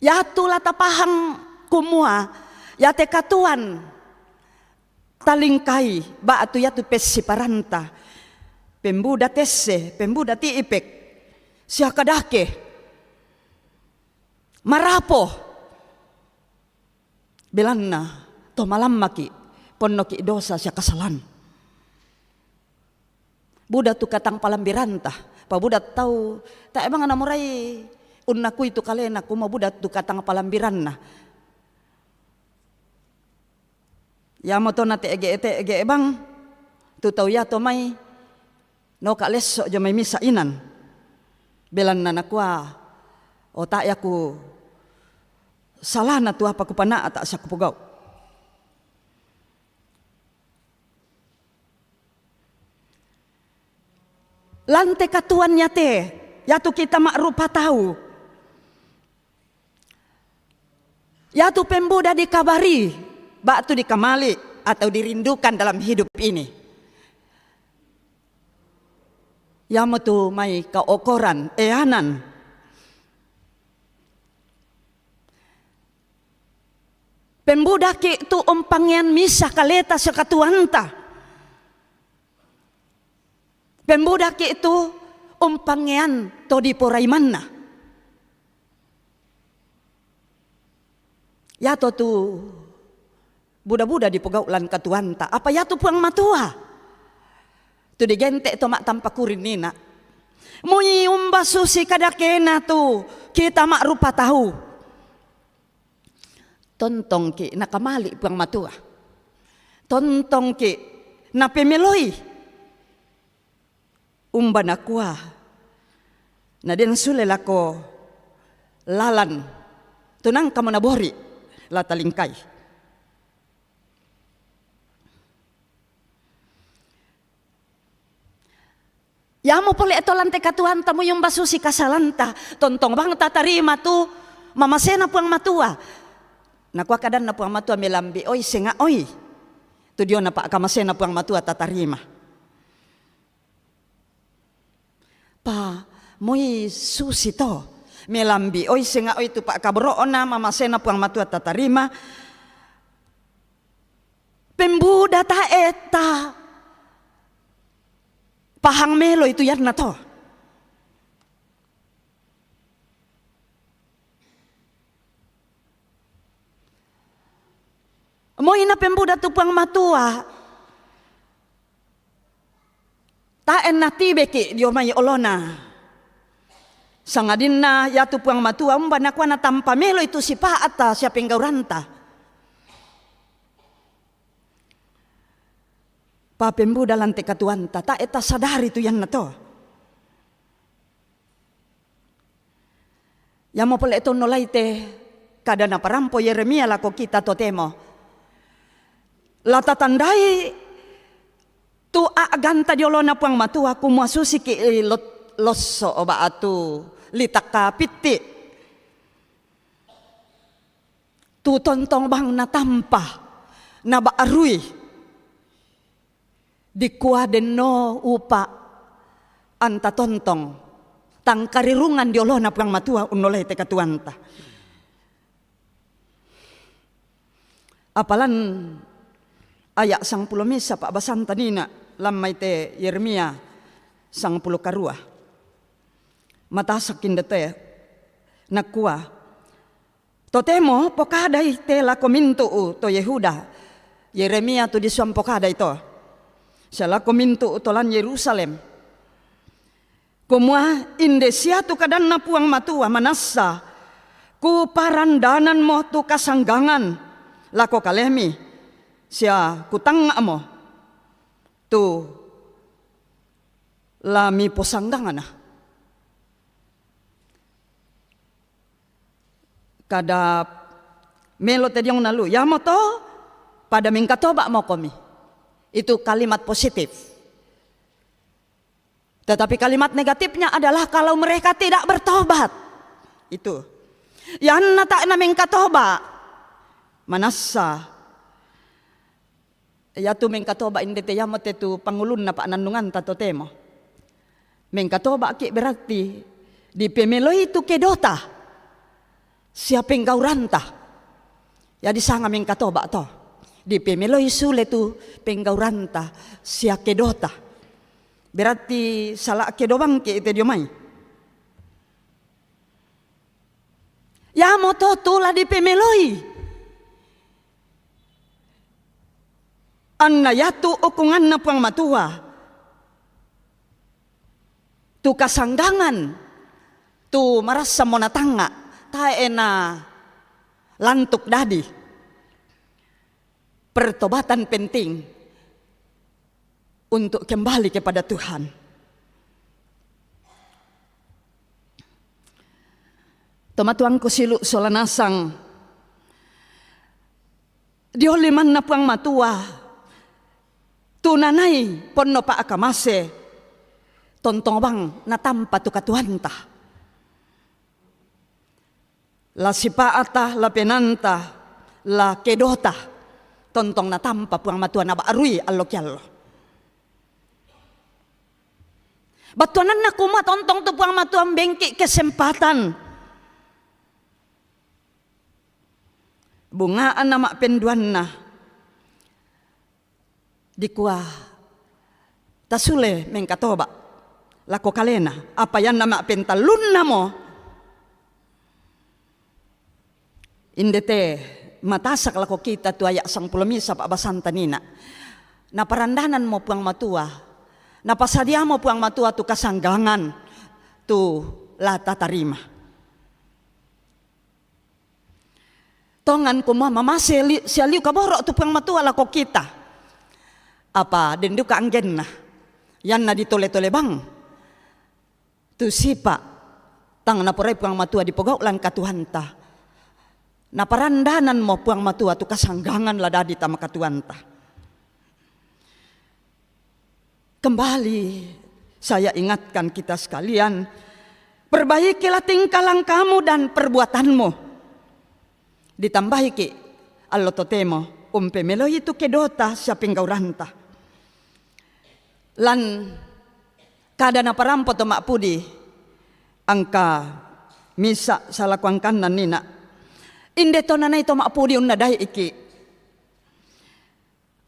Iatu la tapahang kumua iate katuoan talingkai ba'tu iatu pessiparanta, pembuda tesse, pembuda ti'ipek, sia kadake. marapo. Belanna to malammaki, ponnoki dosa sia kasalan. Buda tu katang palambiranta, pa buda tau tae bang namorai unnakui tu kalena, kumua buda tu katang palambiranna. Iamoto nate'ge-te'ge bang tu tau iato mai noka lesso jo mai misa inan. Belanna nakua, o tae aku salana tu apa kupana'ta sia kupogau. Lante katuoan iate, iatu kita ma'rupa tau. Iatu pembuda dikabari, ba'tu dikamali atau dirindukan dalam hidup ini. Iamotu mai kaokoran, eanan. Pembudaki tu umpangean misa kaleta sia katuoanta. Pembudaki tu umpangean to diporaimanna. Iato tu buda-buda dipogau lan katuoanta. Apa iatu Puang Matua? Tu digente' to ma'tampa kurin nina. Moi umba susi kadakena tu kita ma'rupa tau. Tontongki nakamali Puang Matua. Tontongki napemeloi. Umba nakua, na den sule lako lalan tu nangkamo nabori, la talingkai. Iamo pole to lante katuoanta moi umba susi kasalanta, tontong bang tatarima tu mamasena Puang Matua. Nakua kadanna Puang Matua, melambi oi senga oi. Tu diona pa'kamasena Puang Matua tatarima. Pa moi susi to, melambi oi senga oi tu pa'kaboro'na mamasena Puang Matua tatarima. Pembuda tae ta pahang meloi tu ianna to. Moi napembuda tu Puang Matua, tae natibeki dio mai olona. Sangadinna iatu Puang Matua umba nakua natampa meloi tu sipa'ta sia penggauranta. Pa pembuda lante katuoanta, tae tasadari tu ianna to. Iamo pole to nolai te kada naparampo Yeremia lako kita totemo. La tatandai tu a'ganta dio olona Puang Matua, kumua susiki lot-, losso ba'tu litakka pitti. Tu tontong bang natampa, naba'rui. Dikua denno upa anta tontong, tang karirungan dio olona Puang Matua unnolai te katuoanta. Apalan aya' sangpulo misa pa'basanta nina, lan mai te Yeremia sangpulo karua. Matasakki inde te, nakua, Totemo pokadai te lako mintu'u to Yehuda, Yeremia tu disuang pokadai to, sia lako mintu'u to lan Yerusalem, kumua, inde sia tu kadanna Puang Matua, manassa kuparandananmo tu kasanggangan lako kalemi, sia kutangnga'mo tu la miposanggangana. Kada melo te diongna lu, iamoto pada mengkatoba' mokomi. Itu kalimat positif. Tetapi kalimat negatifnya adalah kalau mereka tidak bertobat. Itu. Ianna tae na mengkatoba'. Manassa Iatu mengkatoba' inde te iamo te tu pangulunna pa'nannunganta totemo. Mengkatoba'ki' berarti dipemeloi tu kedota sia penggauranta. Jadi sanga mengkatoba' to. Dipemeloi sule tu penggauranta sia kedota. Berarti sala' kedo bangki' te dio mai. Iamoto tu la dipemeloi. Anna iatu ukunganna Puang Matua tu kasanggangan, tu marassammo natangnga, tae' nalantu' dadi. Pertobatan penting untuk kembali kepada Tuhan. Tomatuangku siulu' sola nasang, dio limanna Puang Matua tu nanai ponno pa'kamase, tontong bang natampa tu katuoanta. La sipa'ta, la penaanta, la kedota, tontong natampa Puang Matua naba'rui allo-kiallo. Battuananna kumua tontong tu Puang Matua mbengki' kesempatan. Bunga'na ma'penduanna dikua tasule mengkatoba' lako kalena, apa ianna ma'pentallunnamo inde te matasak lako kita tu aya' sangpulo misa' pa'basanta nina'. Naparandananmo Puang Matua, napasadiamo Puang Matua tu kasanggangan tu la tatarima. Tongan kumua mamase li-, sialiu kaboro' tu Puang Matua lako kita. Apa denduka anggenna, ianna ditole-tole bang tu sipa' tang naporai Puang Matua dipogau' lan katuoanta. Naparandananmo Puang Matua tu kasanggangan la dadi tama katuoanta. Kembali saya ingatkan kita sekalian, perbaikilah tingkah langkahmu dan perbuatanmu. Ditambahiki' allo totemo umpemeloi tu kedota sia penggauranta. Lan kada naparampo to ma'pudi angka misa' salako angkanna nina'. Inde to nanai to ma'pudi unnadai'iki'.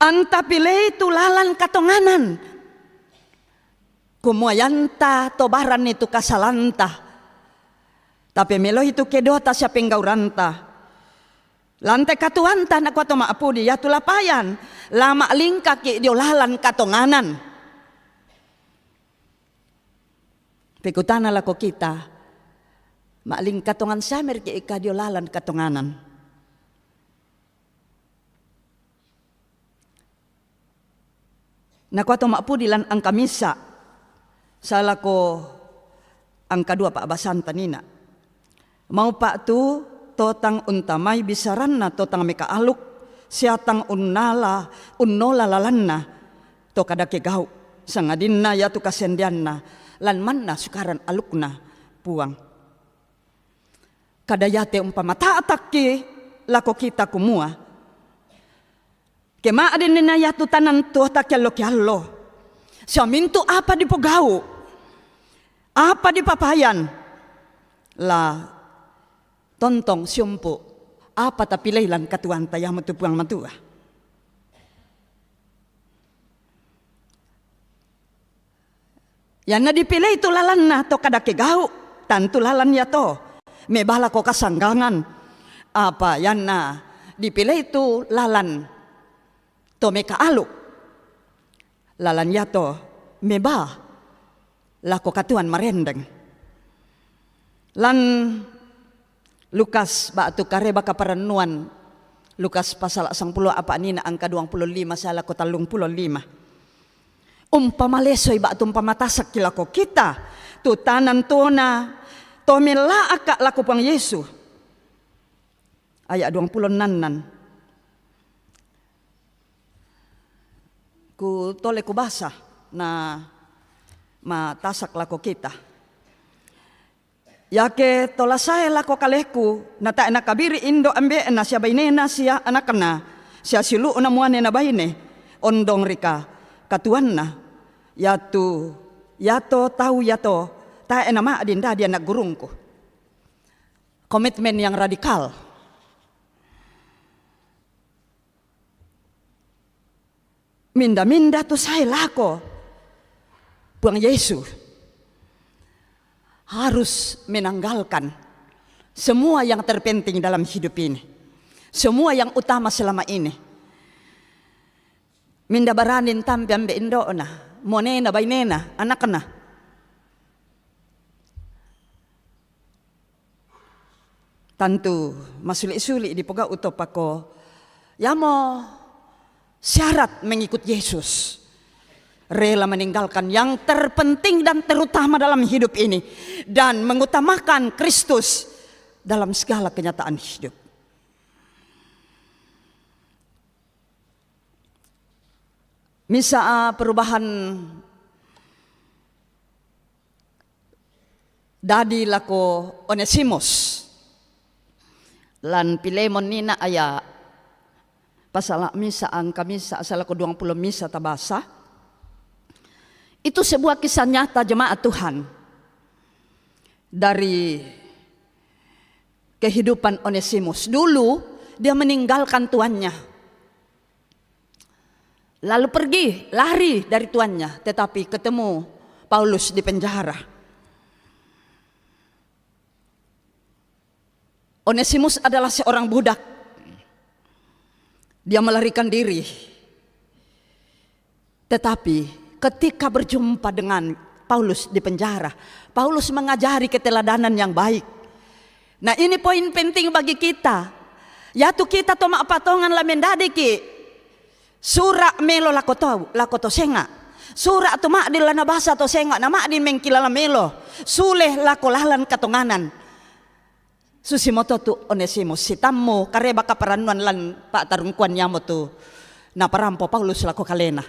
Anta pilei tu lalan katonganan. Kumua ianta tobaranni tu kasalanta, tapemeloi tu kedota sia penggauranta. Lan te katuoanta nakua to ma'pudi iatu la payan, la ma'lingkaki' dio lalan katonganan. Pekutana lako kita, ma'lingka tongan siameriki' ika dio lalan katonganan? Nakua to ma'pudi lan angka misa' salako angka dua pa'basanta nina'. Maupa' tu to tang untamai bisaranna to tang mekaaluk, sia tang unnala, unnola lalanna to kadake gau', sangadinna iatu kasendeanna lan manna sukaran alukna Puang. Kada iate umpamata'takki' lako kita kumua, ke ma'dinni na iatu tanan tuota keallo-keallo, sia mintu' apa dipogau', apa dipapayan, la tontong siumpu' apa tapilei lan katuoanta, iamotu Puang Matua. Ianna dipilei tu lalanna to kadake gau', tantu lalan iato mebaa lako kasanggangan. Apa ianna dipilei tu lalan to mekaaluk, lalan iato mebaa lako katuoan marendeng. Lan Lukas ba'tu Kareba Kaparennuan, Lukas pasala' sangpulo apa' nina' angka duangpulo lima sae lako tallungpulo lima. Umpamalesoi ba'tu umpamatasakki' lako kita tu tanan tuona to mella'aka' lako Puang Yesu. Aya' duangpulo ennannan. Kutole kubasa na matasak lako kita. Iake tola sae lako kaleku, na tae' nakabiri' indo' ambe'na sia bainena sia anakna, sia siulu'na muane na baine, ondong ri ka-, katuoanna, iatu, iato tau iato tae' nama'din dadi ana' gurungku. Komitmen yang radikal. Minda-minda tu sae lako Puang Yesu harus menanggalkan Semua yang terpenting dalam hidup ini, semua yang utama selama ini, minda baranin tampe ambe' indo'na, monena, bainena, anakna. Tantu masuli'-suli' dipogau' to pako, yamo syarat mengikut Yesus, rela meninggalkan yang terpenting dan terutama dalam hidup ini dan mengutamakan Kristus dalam segala kenyataan hidup. Misa, ah, perubahan dadi lako Onesimus. Lan Pilemon nina aya' pasala' misa, angka misa, asa lako duang pulo misa tabasa. Itu sebuah kisah nyata jemaat Tuhan. Dari kehidupan Onesimus. Dulu dia meninggalkan tuannya. Lalu pergi, lari dari tuannya, tetapi ketemu Paulus di penjara. Onesimus adalah seorang budak. Dia melarikan diri. Tetapi ketika berjumpa dengan Paulus di penjara, Paulus mengajari keteladanan yang baik. Nah, ini poin penting bagi kita. Yatu kita to ma'patongan la mendadiki sura' melo lako to, lako to senga'. Sura' tu ma'din la nabasa to senga', na ma'din mengkilala melo sule lako lalan katonganan. Susimoto tu Onesimus, sitammu kareba kaparannuan lan pa'tarungkuan iamotu naparampo Paulus lako kalena.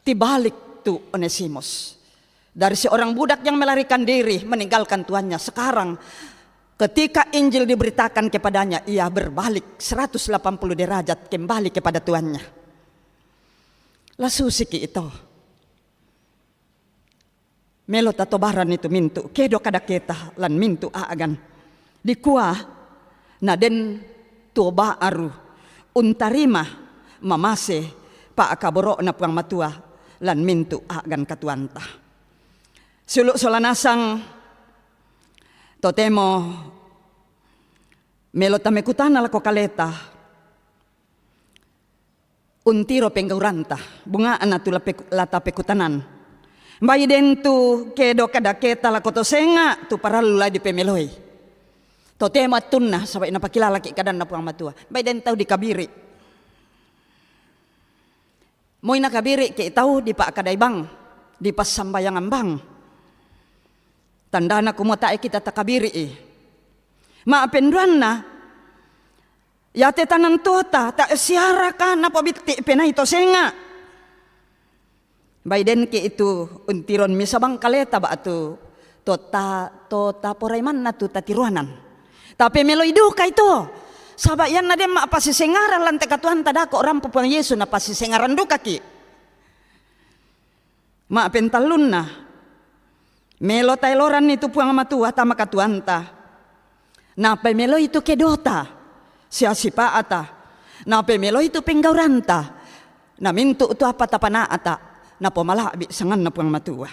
Tibalik tu Onesimus. Dari seorang budak yang melarikan diri, meninggalkan tuannya. Sekarang, ketika Injil diberitakan kepadanya, ia berbalik seratus delapan puluh derajat kembali kepada tuannya. La susiki ito. Melo tatobaran itu mintu' kedo kadaketa lan mintu' a'gan. Dikua na den tuo ba'aru untarima mamase pa'kaboro'na Puang Matua lan mintu' a'gan katuoanta. Siulu' sola nasang totemo melo tamekutana lako kaleta. Untiro penggauranta, bunga'na tu la pe-, la tapekutanan. Mbai den tu kedo kadaketa lako to senga' tu parallu la dipemeloi. Totemo attunna, saba' napakilalaki' kadanna Puang Matua. Mbai den tau dikabiri'. Moi nakabiri' ke tau dipa'kadai bang, dipassambayangan bang. Tandana kumua tae' kita takabiri'i. Ma'penduanna, Iate tanantuota, ta'siaraka napobitti' penai to senga'. Mbai denki' itu untiron misa bang kaleta ba'tu to ta-, to taporaimanna tu tatiroanan. Tapemeloi dukai to. Saba' ianna den ma'pasisengaran lan te katuoanta dako' rampo Puang Yesu napasisengaran dukaki'. Ma'pentallunna, melo taeloranni tu Puang Matua tama katuoanta. Napameloi tu kedota, sia sipa'ta, napameloi tu penggauranta, na mintu' tu apa tapana'ta, napomala'bi' sanganna Puang Matua.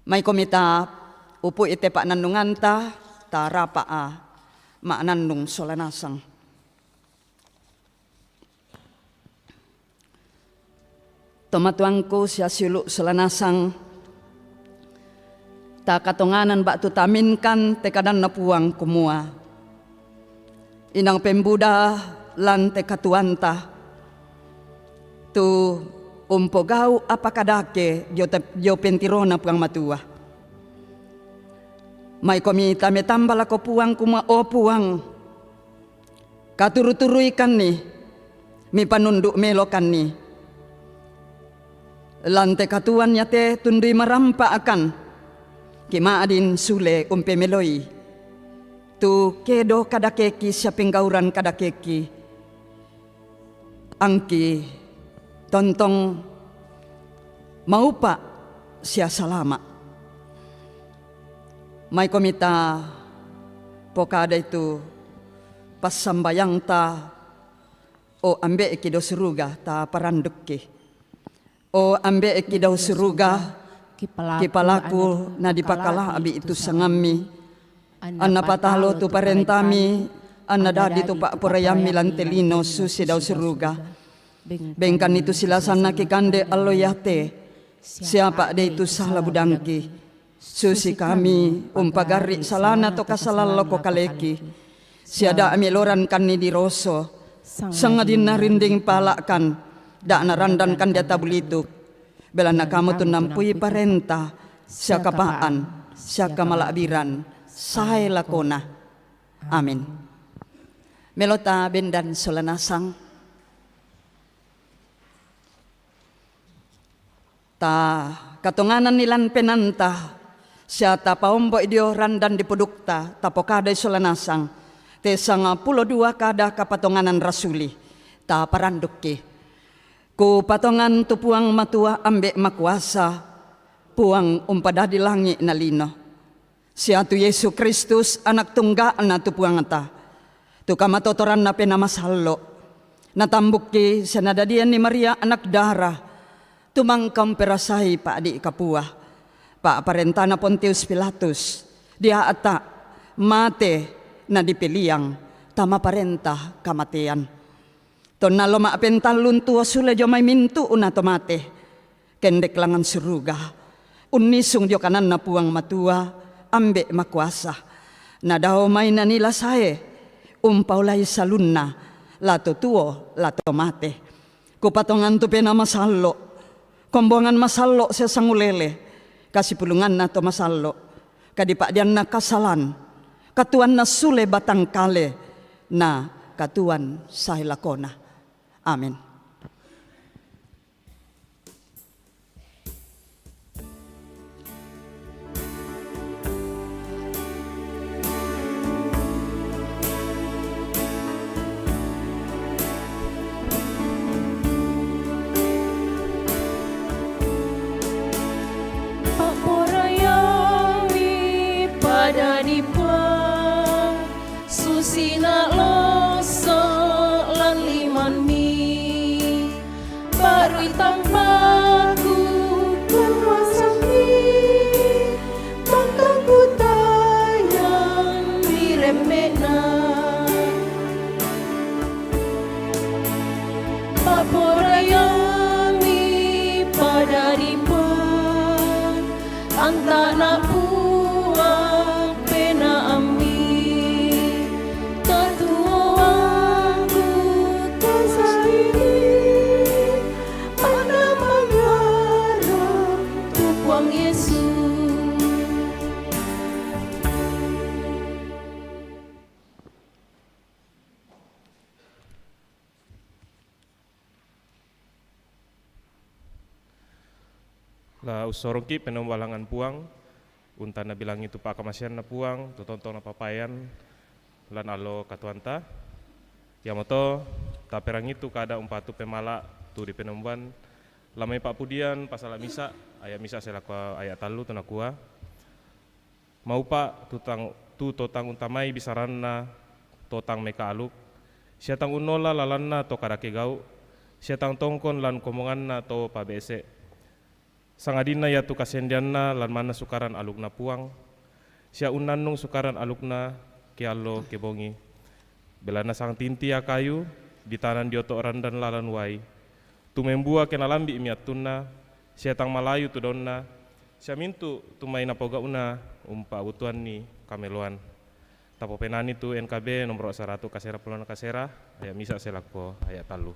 Maikomi ta upu'i te pa'nannunganta, tarapa'a ma'nannung sola nasang. Tomatuangku sia siulu' sola nasang, takatonganan ba'tu taaminkan te kadanna Puang kumua, inang pembuda lan te katuoanta tu umpogau' apa kadake dio te-, dio pentirona Puang Matua. Maikomi tametamba lako Puang kumua, o Puang, katuru-turuikanni, mipanundu' melokanni. Lan te katuoan iate tundui marampa'kan, kima'din sule umpemeloi tu kedo kadakeki sia penggauran kadakeki. Angki tontong maupa' sia salama'. Maikomi ta pokadai tu passambayangta, o Ambe'ki dao suruga, taparandukki. O Ambe'ki dao suruga, Kipalaku na dipakala'bi' tu sangammi, anna patalo tu parentami, anna dadi tu pa'poraiammi lan te lino susi dao suruga. Bengkanni tu silasanna kikande allo iate, siapa' de' tu sala budangki. Susi kami umpagarri' salana to kasalan lako kaleki, sia da' mielorankanni diroso, sangadinna rinding pala'kan, da' narandankan deata bulituk, belanna kamu tu nampui parenta, sia kapa'an, sia kamala'biran, sae lakona. Amin. Melota bendan sola nasang. Ta katongananni lan penanta, sia tapaombo'i dio randan dipudukta, tapokadai sola nasang, te sangpulo dua kada kapatonganan rasuli, taparandukki. Kupatongan tu Puang Matua Ambe' Makuasa, Puang umpadadi langi' na lino. Sia tu Yesu Kristus, Anak Tungga'na tu Puangta, tu kamatotoranna Penaa Masallo', natambukki sia nadadianni Maria anak dara, tu mangka umperasai pa'di' kapua, pa'parentana Pontius Pilatus, dia'ta', mate, nadipiliang, tama parenta kamatean. Tonna allo ma'pentallung tuo sule dio mai mintu'na to mate, kendek langngan suruga, unnisung dio kananNa Puang Matua, Ambe' Makuasa. Nadao mai nanila sae, umpaolai salunna, la to tuo, la to mate. Kupatongan tu Penaa Masallo', kombongan masallo' sia sangulele, kasipulunganna to masallo', kadipa'dianna kasalan, katuanna sule batang kale, na katuan sae lakona. Amin. Pa'poraiammi padadi Puang, susi nalosso' lan limanmi. Barui tampaku kuasammi, mangkangku tayang ri remme'na. Pa'poraiammi padadi Puang, anta'na Puang penaammi, katuoangku tasaini, anna mangarang tu Puang Yesu. La ussorongki' penomba langngan Puang, unta' nabilangi tu pa'kamaseanNa Puang, tu tontong napapayan lan allo katuoanta. Iamoto taperangi tu kada umpatu pemala' tu dipenomban, lan mai Pa'pudian pasala' misa', aya' misa' sae lako aya' tallu tu nakua. Maupa' tu tang, tu to tang untamai bisaranna to tang mekaaluk, sia tang unnola lalanna to kadake gau', sia tang tongkon lan komonganna to pabe'se'. Sangadinna iatu kasendeanna lan manna sukaran alukNa Puang, sia unnannung sukaran alukNa ke allo ke bongi. Belanna sangtinti akayu, ditanan dio to' randan lalan uai, tumembua ke nalambi'mi attunna, sia tang malayu tu daunna, sia mintu' tu mai napogau'na umpa'butuanni kameloan. Tapopenani tu N K B nomoro saratu' kasera pulona kasera, aya' misa' sae lako aya' tallu.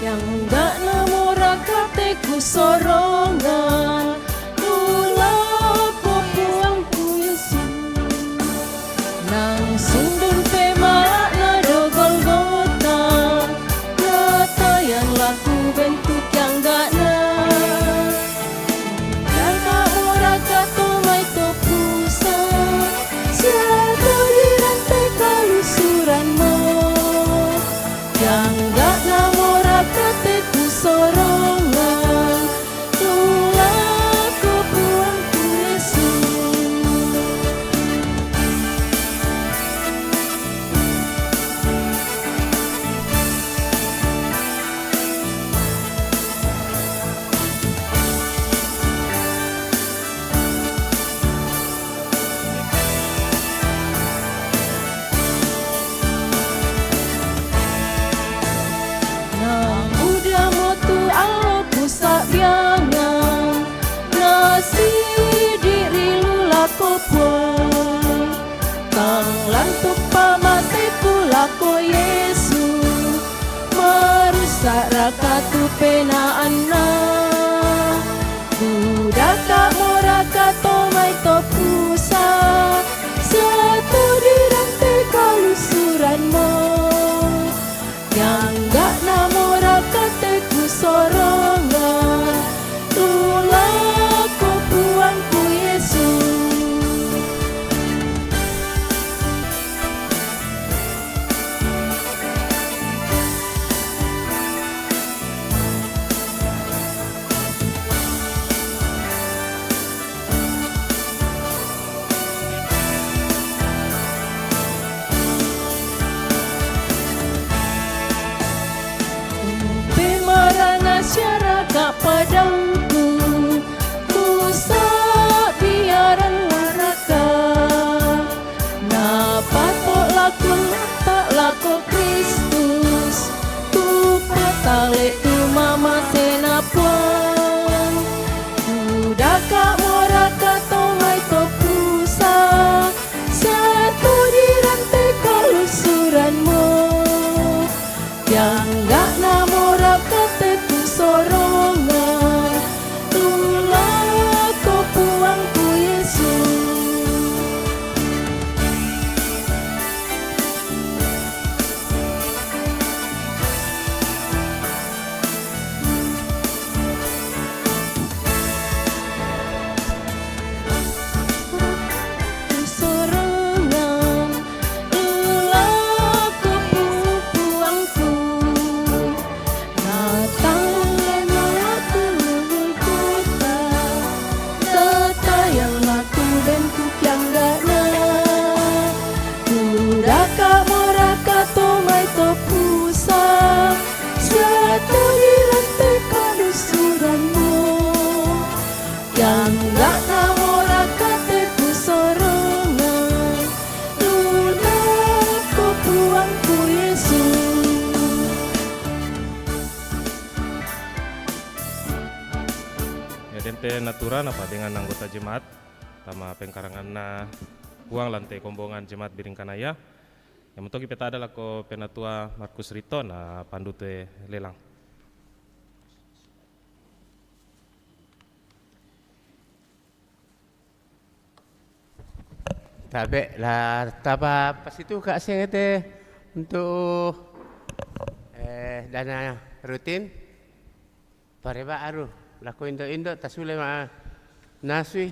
Kiangga'na moraka te kusorongan, tu lako Puangku Yesu. Nang sundun pemala'na dio Golgota, natayan laku bentuk kiangga'na. Kiangga' moraka to mai to pusa, sia to dirang Tangga'na morakate kusorongan, luna ko Puangku Yesus. Ya, dente natura napa dengan anggota jemaat tama pengkaranganna Puang lante kombongan jemaat Biringkanaya. Yang mentoki petada lako penatua Markus Rito na pandute lelang. Tabe la tapa pasitu ka sengete untuk eh, dana rutin. Pareba aru lako indo-indo tasule ma nasui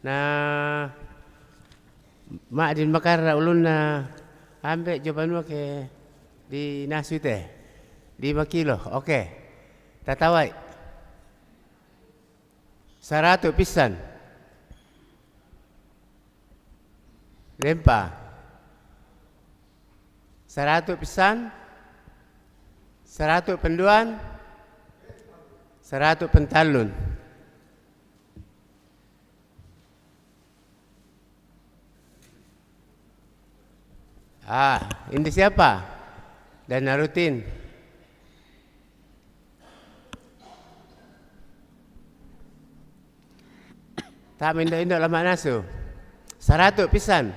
na ma din makarra ulunna ambe jo banua ke di nasui te lima kilo. Oke. Tatawai. Saratu pisan. Lempa. Saratu pisan. Saratu penduan. Saratu pentallun. Ah, ini siapa? Dana rutin. Tak mindo-indo lama nasu. Saratu pisan.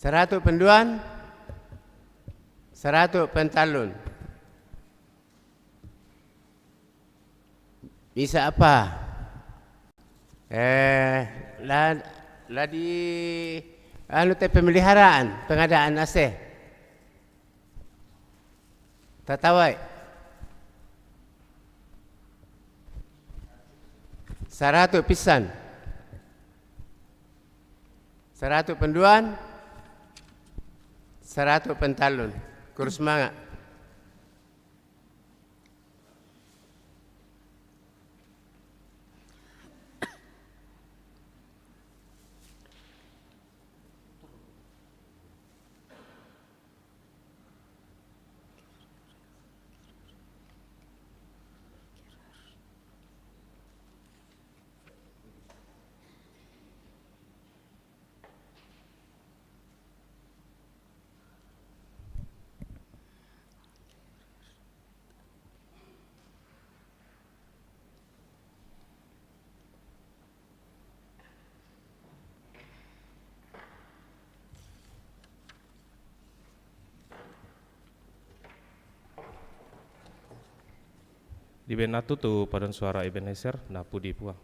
Saratu penduan. Saratu pentalun. Bisa apa? Eh, la, la di anu te pemeliharaan, pengadaan A C. Tatawai. Saratu pisan. Saratu penduan. Saratu pentalun. Kurus manga. Di benatu tu padan suara Ebenezer, na pudi Puang.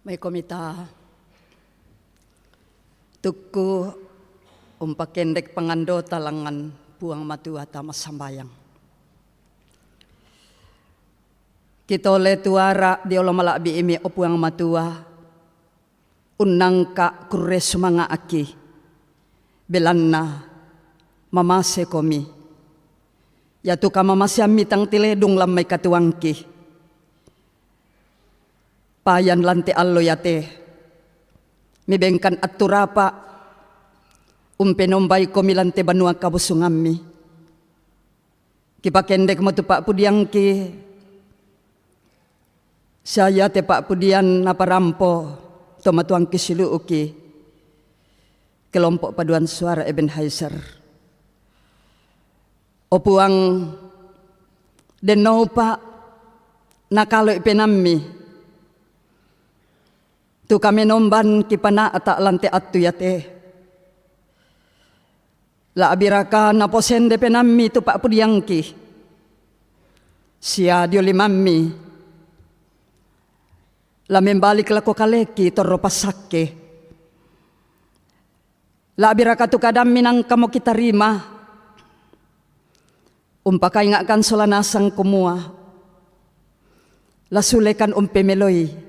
Baik, komita tukku umpakendek pangandota langan Puang Matua tama sambayang. Kitole tuara di olo mala'bi imi, o Puang Matua, unnangka kurre sumanga' aki, belanna mamase komi. Yatu kamamaseammi tang tiledung lammai katuangki. Payan lante allo yate, mibengkan atturapa umpenombai komi lante banua kabusungammi. Kipakendekmo tu pa'pudiangki, sia yate pa'pudian naparampo to matuangki silu'uki, kelompok paduan suara Ebenhaezer. O Puang, dennoupa nakaloi penammi tu kamenomban kipana'ta lante attu yate. La'biraka naposende penammi tu pa'pudiangki, sia dio limammi la membalik lako kaleki torro passakke. La'biraka tu kadammi nangkamo kitarima, umpakainga'kan sola nasang kumua, la sulekan umpemeloi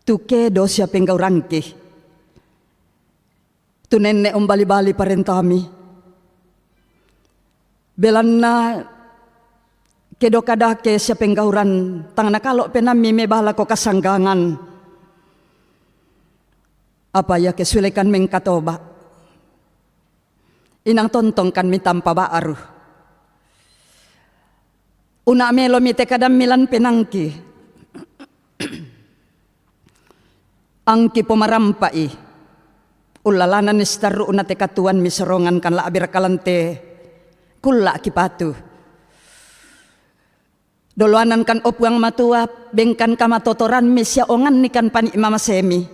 tu kedo sia penggaurangki. Tu nenne' umbali-bali parentami. Belanna kedo kadake sia penggauran tang nakalo' penammi mebala ko kasanggangan. Apa ia ke sulekan mengkatoba', inang tontongkan mitampa ba'ru. Una' melo mite kadammi lan penangki. Angki pomarampa'i, ullalanan sitarru'na te katuan misorongan kan la'biraka lante kulla' kipatu. Doloanan kan, o Puang Matua, bengkan kamatotoranmi sia onganni kan pani' mamasemi.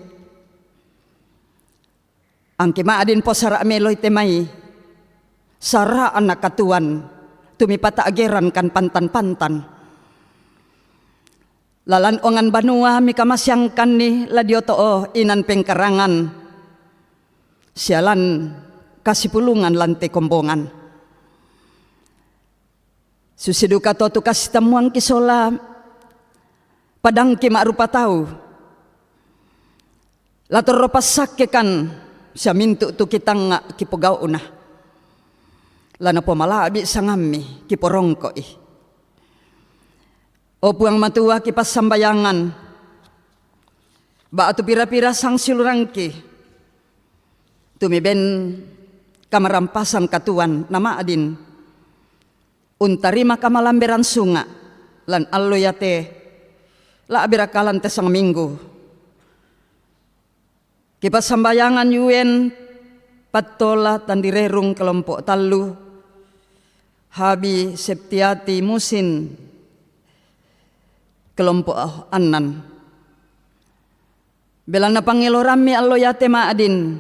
Angki ma'din posara' meloi te mai sara'na katuan tu mipata'geran kan pantan-pantan. Lalan ongan banua mikamaseangkanni la dio to'o inan pengkarangan sia lan kasipulungan lante kombongan. Susi duka to tu kasitammuangki sola padangki ma'rupa tau. La torro passakke kan sia mintu' tu kitangnga' kipogau'na. La napomala'bi' sangammi kiporongko'i. O Puang Matua, kipassambayangan ba'tu pira-pira sangsiulurangki tu miben kamarampasan katuan na ma'din untarima kamalamberan sunga' lan allo yate, la'biraka lan te sangminggu. Kipassambayangan Yuen Pattola Tandirerung kelompok tallu, Habi Septiati Musin kelompok annan. Belanna pangelorammi allo yate ma'din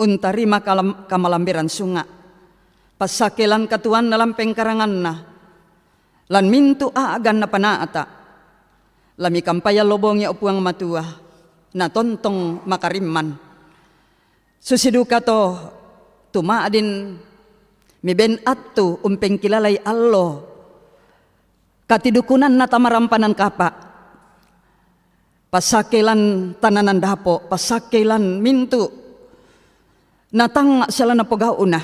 untarima kalam-, kamalamberan sunga'. Passakke lan katuanna lan pengkaranganna, lan mintu' a'gan napana'ta'. La mikampai allo bongi, o Puang Matua, natontong makarimman. Susi duka to tu ma'din miben attu umpengkilalai allo katidukunanna tamarampanan kapa'. Passakke lan tananan dapo', passakke lan mintu' natangnga' sia la napogau'na.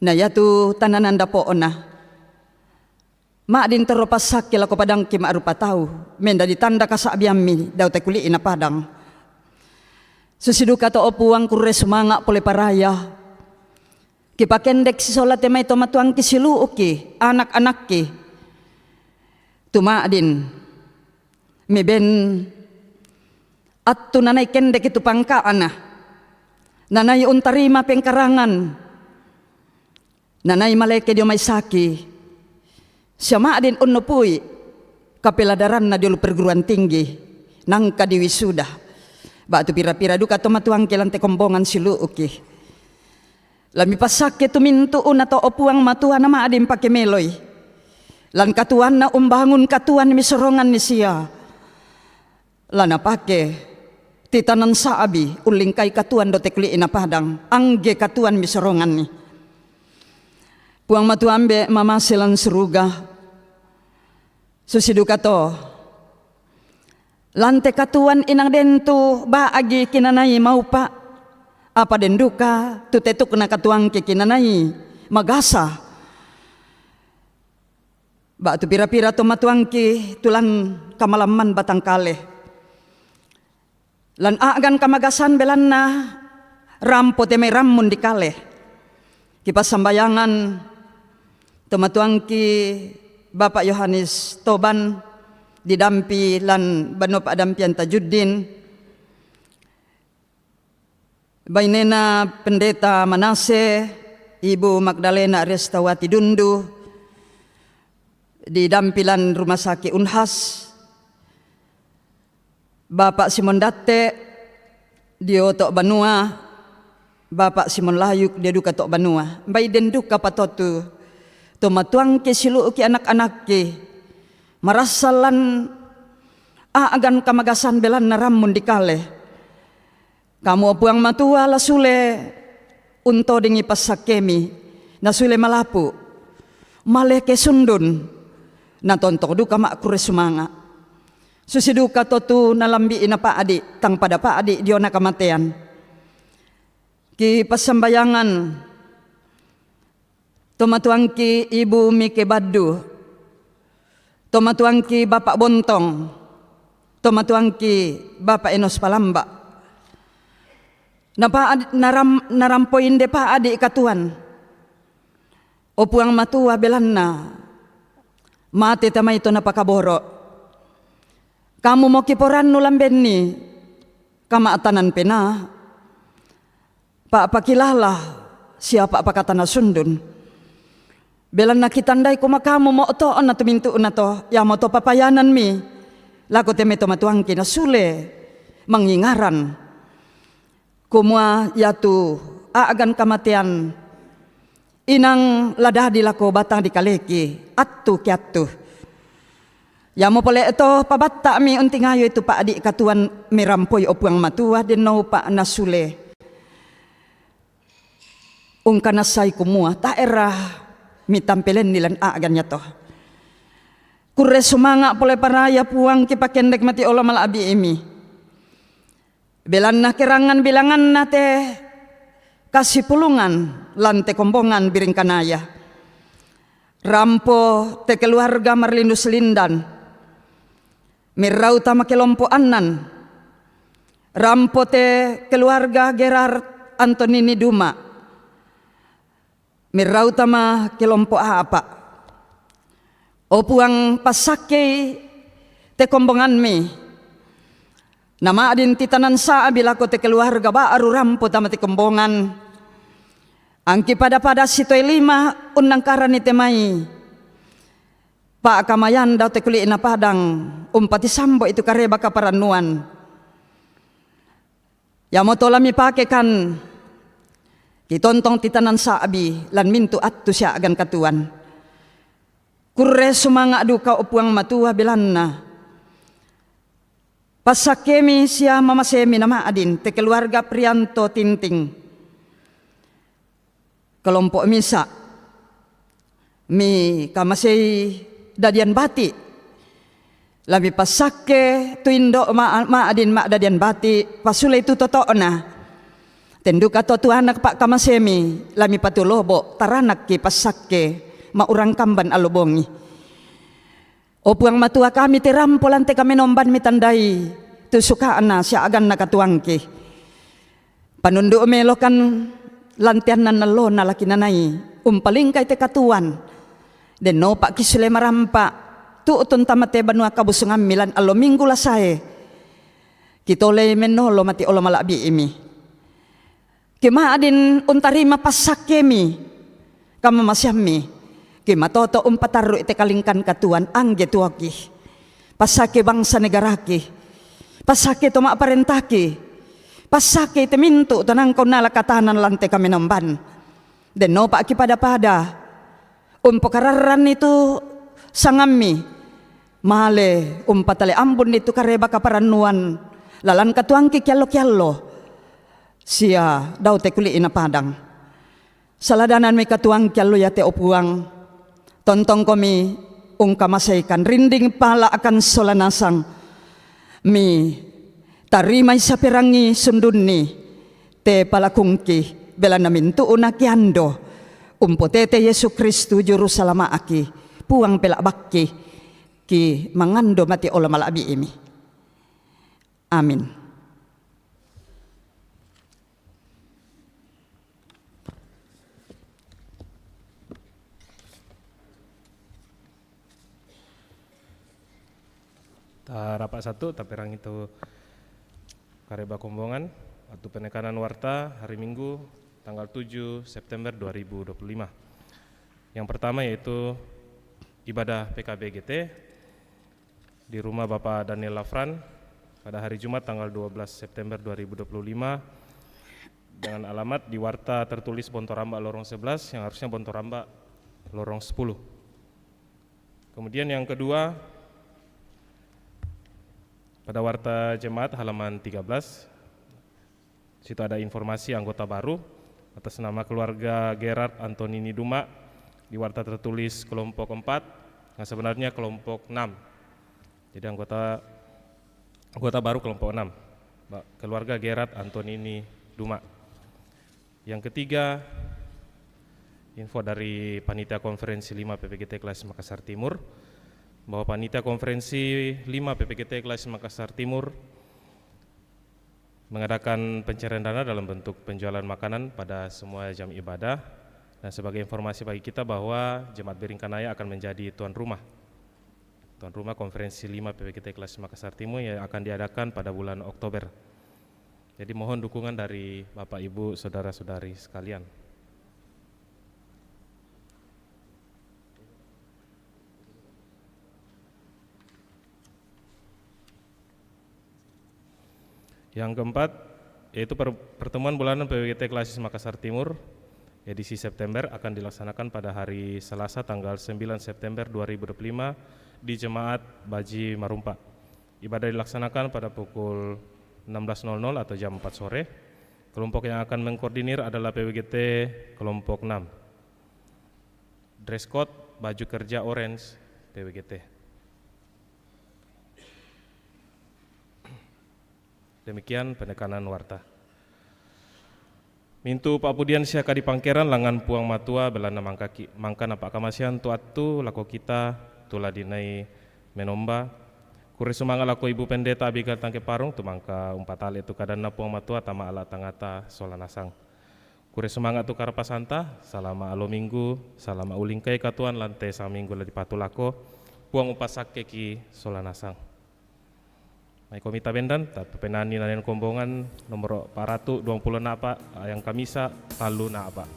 Na iatu tananan dapo'na ma'din torro passakke lako padangki ma'rupa tau, mendadi tanda kasa'biammi dao te kuli'na padang. Susi duka to, o Puang, kurre sumanga' pole paraya. Kipakendek sisola te mai to matuangki silu'uki, anak-anakki. Tu ma'din miben attu nanai kendeki tu pangka'na, nanai untarima pengkarangan, nanai maleke dio mai saki, sia ma'din unnupui kapeladaranna dio lu perguruan tinggi, nangka diwisuda. Ba'tu pira-pira duka to matuangki lan te kombongan silu'uki. La mipassakke tu mintu'na to, o Puang Matua, na ma'din pake meloi. Lan katuanna umbangun katuan misoronganni sia La napake titanan sa'abi ullingkai katuoan do tekuli' napadang, angge katuoan misoronganni. Puang Matua ambe' mamase lan suruga, susi duka to lan te katuoan inang den tu ba'gi kinanai maupa', apa den duka tu tetukna katuoangki kinanai magasa. Ba'tu pira-pira to matuoangki tu lan kamalamman batang kale. Lan a'gan kamagasan belanna rampo te mai rammun di kale. Kipassambayangan to matuoangki Bapak Yohanes Toban, didampi lan Banua Pa'dampian Tajuddin, bainena Pendeta Manase, Ibu Magdalena Restawati Dundu, didampi lan Rumah Sakit Unhas, Bapak Simon Datte, dio to' banua, Bapak Simon Layuk, dio duka to' banua. Mbai den duka patotu to matuoangki silu'ki anak-anakki, marassan lan a'gan kamagasan belanna rammun di kale. Kamu, o Puang Matua, la sule untodingi passakkemi, na sule malapu', maleke sundun, na tontong duka ma'kurre sumanga'. Susi duka to tu nalambi'i napa'di', tang pada pa'di' diona kamatean. Kipassambayangan to matuoangki Ibu Mike Baddu, to matuoangki Bapak Bontong, to matuoangki Bapak Enos Palamba. Napa'di-, naram-, narampo inde pa'di' katuoan, o Puang Matua, belanna mate tamai to napakaboro'. Kamu mo kiporannu lan benni kama'tanan penaa, pa'pakilala sia pa'pakatana sundun. Belanna kitandai kumua kamu mo oto'na tu mintu'na to, iamoto papayananmi lako te mai to matuoangki na sule mangingaran, kumua iatu a'gan kamatean inang la dadi lako batang di kaleki, attu ke attu. Iamo pole to pabatta'mi untingayoi tu pa'di' katuoan merampoi, o Puang Matua, denno upa' na sule ungkanassai kumua tae'ra mitampelenni lan a'gan iato. Kurre sumanga' pole paraya, Puang, kipakendek mati olo mala'bi'mi. Belanna kerangan bilanganna te kasipulungan lan te kombongan Biringkanaya. Rampo te keluarga Marlinus Lindan, merrauta ma kelompo' Annan. Rampo te keluarga Gerard Antonini Duma, merrauta ma kelompo' Apa'. O Puang, passakkei te kombonganmi. Nama'din titanan sa'abi lako te keluarga ba'ru rampo tama te kombongan. Angki pada-pada sitoe lima unnangkaranni te mai pa'kamayan dao te kuli' napadang, umpatisambo'i tu kareba kaparannuan. Iamoto la mipake kan kitontong titanan sa'abi lan mintu' attu sia a'gan katuoan. Kurre sumanga' duka, o Puang Matua, belanna passakkemi sia mamasemi nama'din te keluarga Prianto Tinting, kelompo' misa', mikamasei dadian bati'. La mipassakke tu indo' ma-, ma'din ma'dadian bati', pasulei tu toto'na. Ten duka to tu anak pa'kamasemi, la mipatulobo', taranakki passakke ma'urang kamban allo bongi. O Puang Matua, kami te rampo lan te kamenomban mitandai tu suka'na sia a'ganna katuoangki. Panundu' melokan lan te annan allona la kinanai umpalingkai te katuoan. Denno upa' kisule marampa' tu'tun tama te banua kabusungammi lan allo Minggu la sae. Kitolei mennolo mati olo mala'bi'mi. Ke ma'din untarima passakkemi kamamaseammi, ke matoto' umpatarru'i te kalingkan katuoan angge tuoki. Passakke bangsa negaraki, passakke to ma'parentaki, passakke te mintu' to nangka unnala katanan lan te kamenomban. Denno upa' kipada-pada umpokararranni tu sangammi, Male umpatale ambunni tu kareba kaparannuan lalan katuangki kiallo-kiallo sia dau te kuli'na padang. Saladananmi katuangki allo iate, o Puang, tontongkomi ungkamaseikan, rinding pala akan sola nasang mi tarimai saperangi sundunni te palakungki, belanna mintu'na kiando, umpotete Yesu Kristu Juru Salama'ki, Puang pela'bakki, ki mangando mati olo mala'bi'imi. Amin. Ta rapa' satu, ta perangi tu kareba kombongan, waktu penekanan warta hari Minggu tanggal tujuh September dua ribu dua puluh lima. Yang pertama yaitu ibadah P K B G T di rumah Bapak Daniel Lafran pada hari Jumat tanggal dua belas September dua ribu dua puluh lima dengan alamat di warta tertulis Bontoramba lorong sebelas, yang harusnya Bontoramba lorong sepuluh. Kemudian yang kedua, pada warta jemaat halaman tiga belas, situ ada informasi anggota baru atas nama keluarga Gerard Antonini Duma, di warta tertulis kelompok empat, yang sebenarnya kelompok enam. Jadi anggota anggota baru kelompok enam, Ba-, keluarga Gerard Antonini Duma. Yang ketiga, info dari Panitia Konferensi lima P P G T Klasis Makassar Timur, bahwa Panitia Konferensi lima P P G T Klasis Makassar Timur mengadakan pencairan dana dalam bentuk penjualan makanan pada semua jam ibadah. Dan sebagai informasi bagi kita bahwa Jemaat Biringkanaya akan menjadi tuan rumah. Tuan rumah Konferensi lima P P G T Klasis Makassar Timur yang akan diadakan pada bulan Oktober. Jadi mohon dukungan dari Bapak, Ibu, Saudara-saudari sekalian. Yang keempat, yaitu per-, pertemuan bulanan P W G T Klasis Makassar Timur edisi September akan dilaksanakan pada hari Selasa tanggal sembilan September dua ribu dua puluh lima di Jemaat Baji Marumpa. Ibadah dilaksanakan pada pukul enam belas nol nol atau jam empat sore. Kelompok yang akan mengkoordinir adalah P W G T kelompok enam. Dress code baju kerja orange P W G T. Demikian penekanan warta. Mintu pa'pudian sia kadi pangkeran langan Puang Matua, belanna mangkaki-, mangkana pa'kamasiang tu attu lako kita, tu la dinai menomba. Kure sumanga' lako Ibu Pendeta Abigail Tangke Parung, tu mangka umpatale tu kadanna Puang Matua tama ala tangata sola nasang. Kure sumanga' tu karapasanta, salama' alo Minggu, salama' ulingkai katuoan lan te saminggu la dipatu lako, Puang umpasakkeki sola nasang. Maikomi tabendan, tappapenani nanen kombongan nomoro' paratu duangpulo na'pa, ayang kamisa tallu na'pa.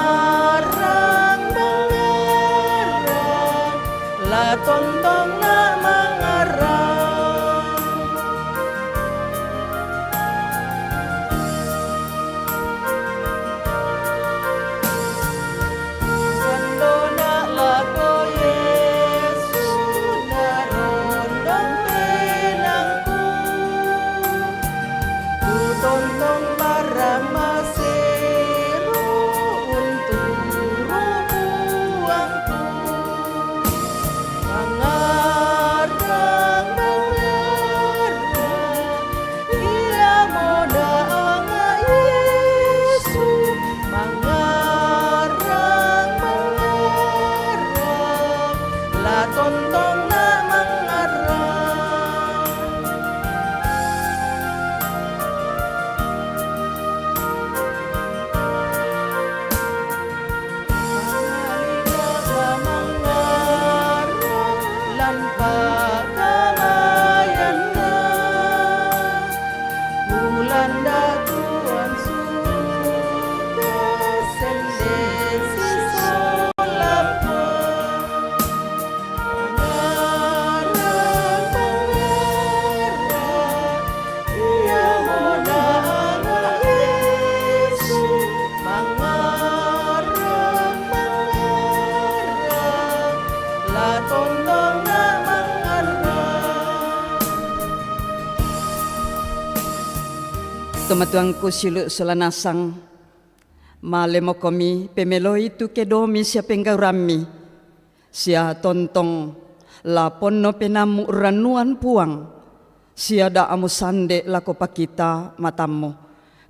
Mangarang, mangarang, la tontongna' mangarang. Sandona' lako Yesu narondong penangku. Tu tontong barang masero unturu Puangku. Manga- Tomatuangku siulu' sola nasang, malemo komi pemeloi tu kedomi sia penggaurammi, sia tontong la ponno penaammu urrannuan Puang, sia daa musande lako pakita matammu.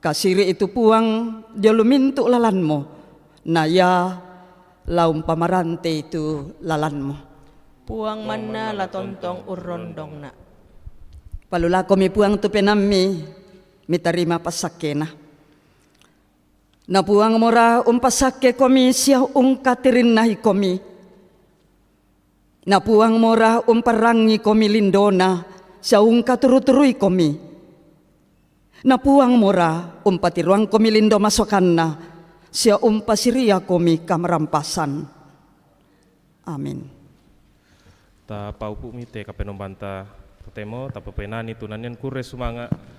Kasiri' itu Puang dio lu mintu' lalanmu, na ia la umpamarantei tu lalanmu. Puang manna la tontong urrondongna'. Palulakomi Puang tu penaammi, mitarima passakkena. Na Puangmora umpasakkekomi sia ungkatirinnahikomi. Na Puangmora umparrangikomi lindona sia ungkaturu-turuikomi. Na Puangmora umpatiruangkomi lindo masokanna sia umpasiriakomi kamarampasan. Amin. Tapaupu'mi te Kapenombanta totemo, tapapenani tu nanian kurre sumanga'.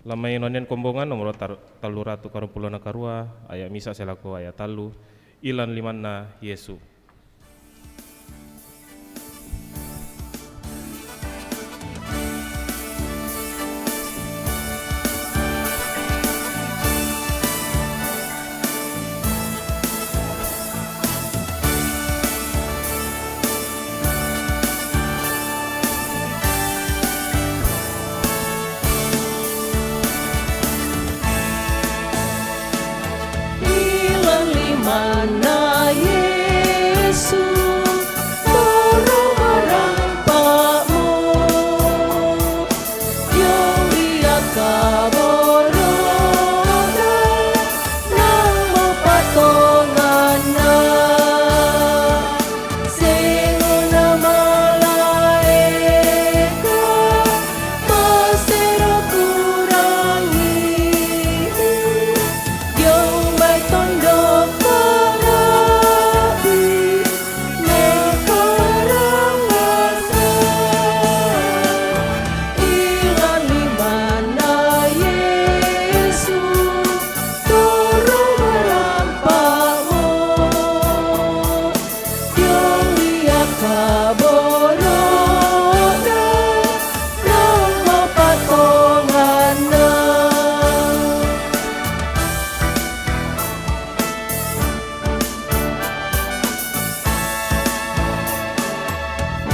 Lammai nanian kombongan nomoro tar-, tallu ratu karongpulo na karua, aya' misa' sia lako aya' tallu, ilan limanna Yesu. Ilan limanna Yesu, toro marampa'mo. Dio ri akkaborona, nammo patonganna. Sengona malaeka, masero kurangi, dio umbai tondok marabi, mekarangasa. Ilan limanna Yesu, toro marampa'mo. Dio ri akkaborona, nammo patonganna.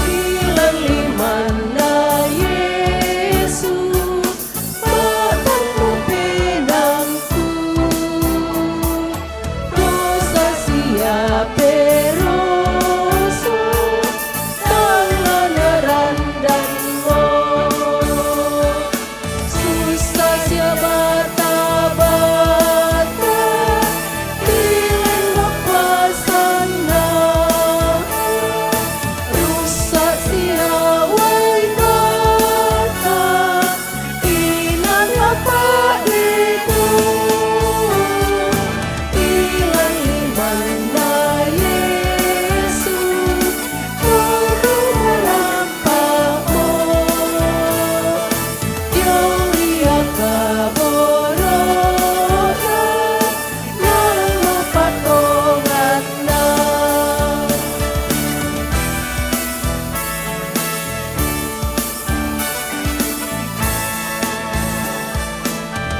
Ilan limanna Yesu, pa'tammu penaangku. Dosa sia peroso, tang la narandanmo. Sussa sia bata-bata, ilan mappasanna. Russa' sia wai bata, ilan mapa'deto. Ilan limanna Yesu, toro marampa'mo. Dio ri akkaborona, nammo patonganna.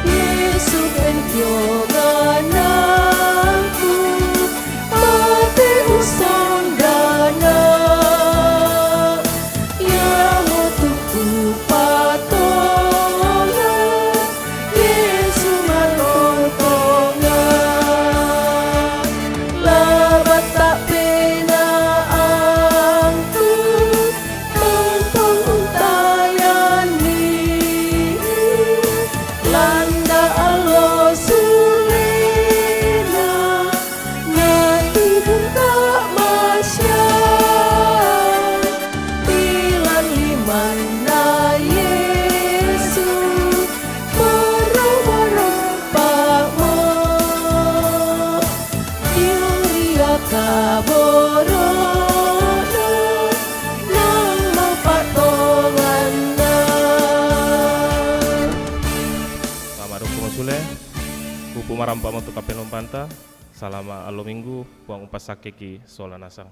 Yesu, pentionganangku, mate usondana, iamotu kupatonga, Yesu matotonga. Labatta penaangku, tontong untayanni, landa allo sulena, nati bungka' masya. Ilan limanna Yesu, toro marampa'mo. Dio ri akkaborona, nammo patonganna. Salama' dukku masule, pupu' marampa'mo tu Kapenombanta. Salama' allo Minggu, Puang umpassakkeki sola nasang.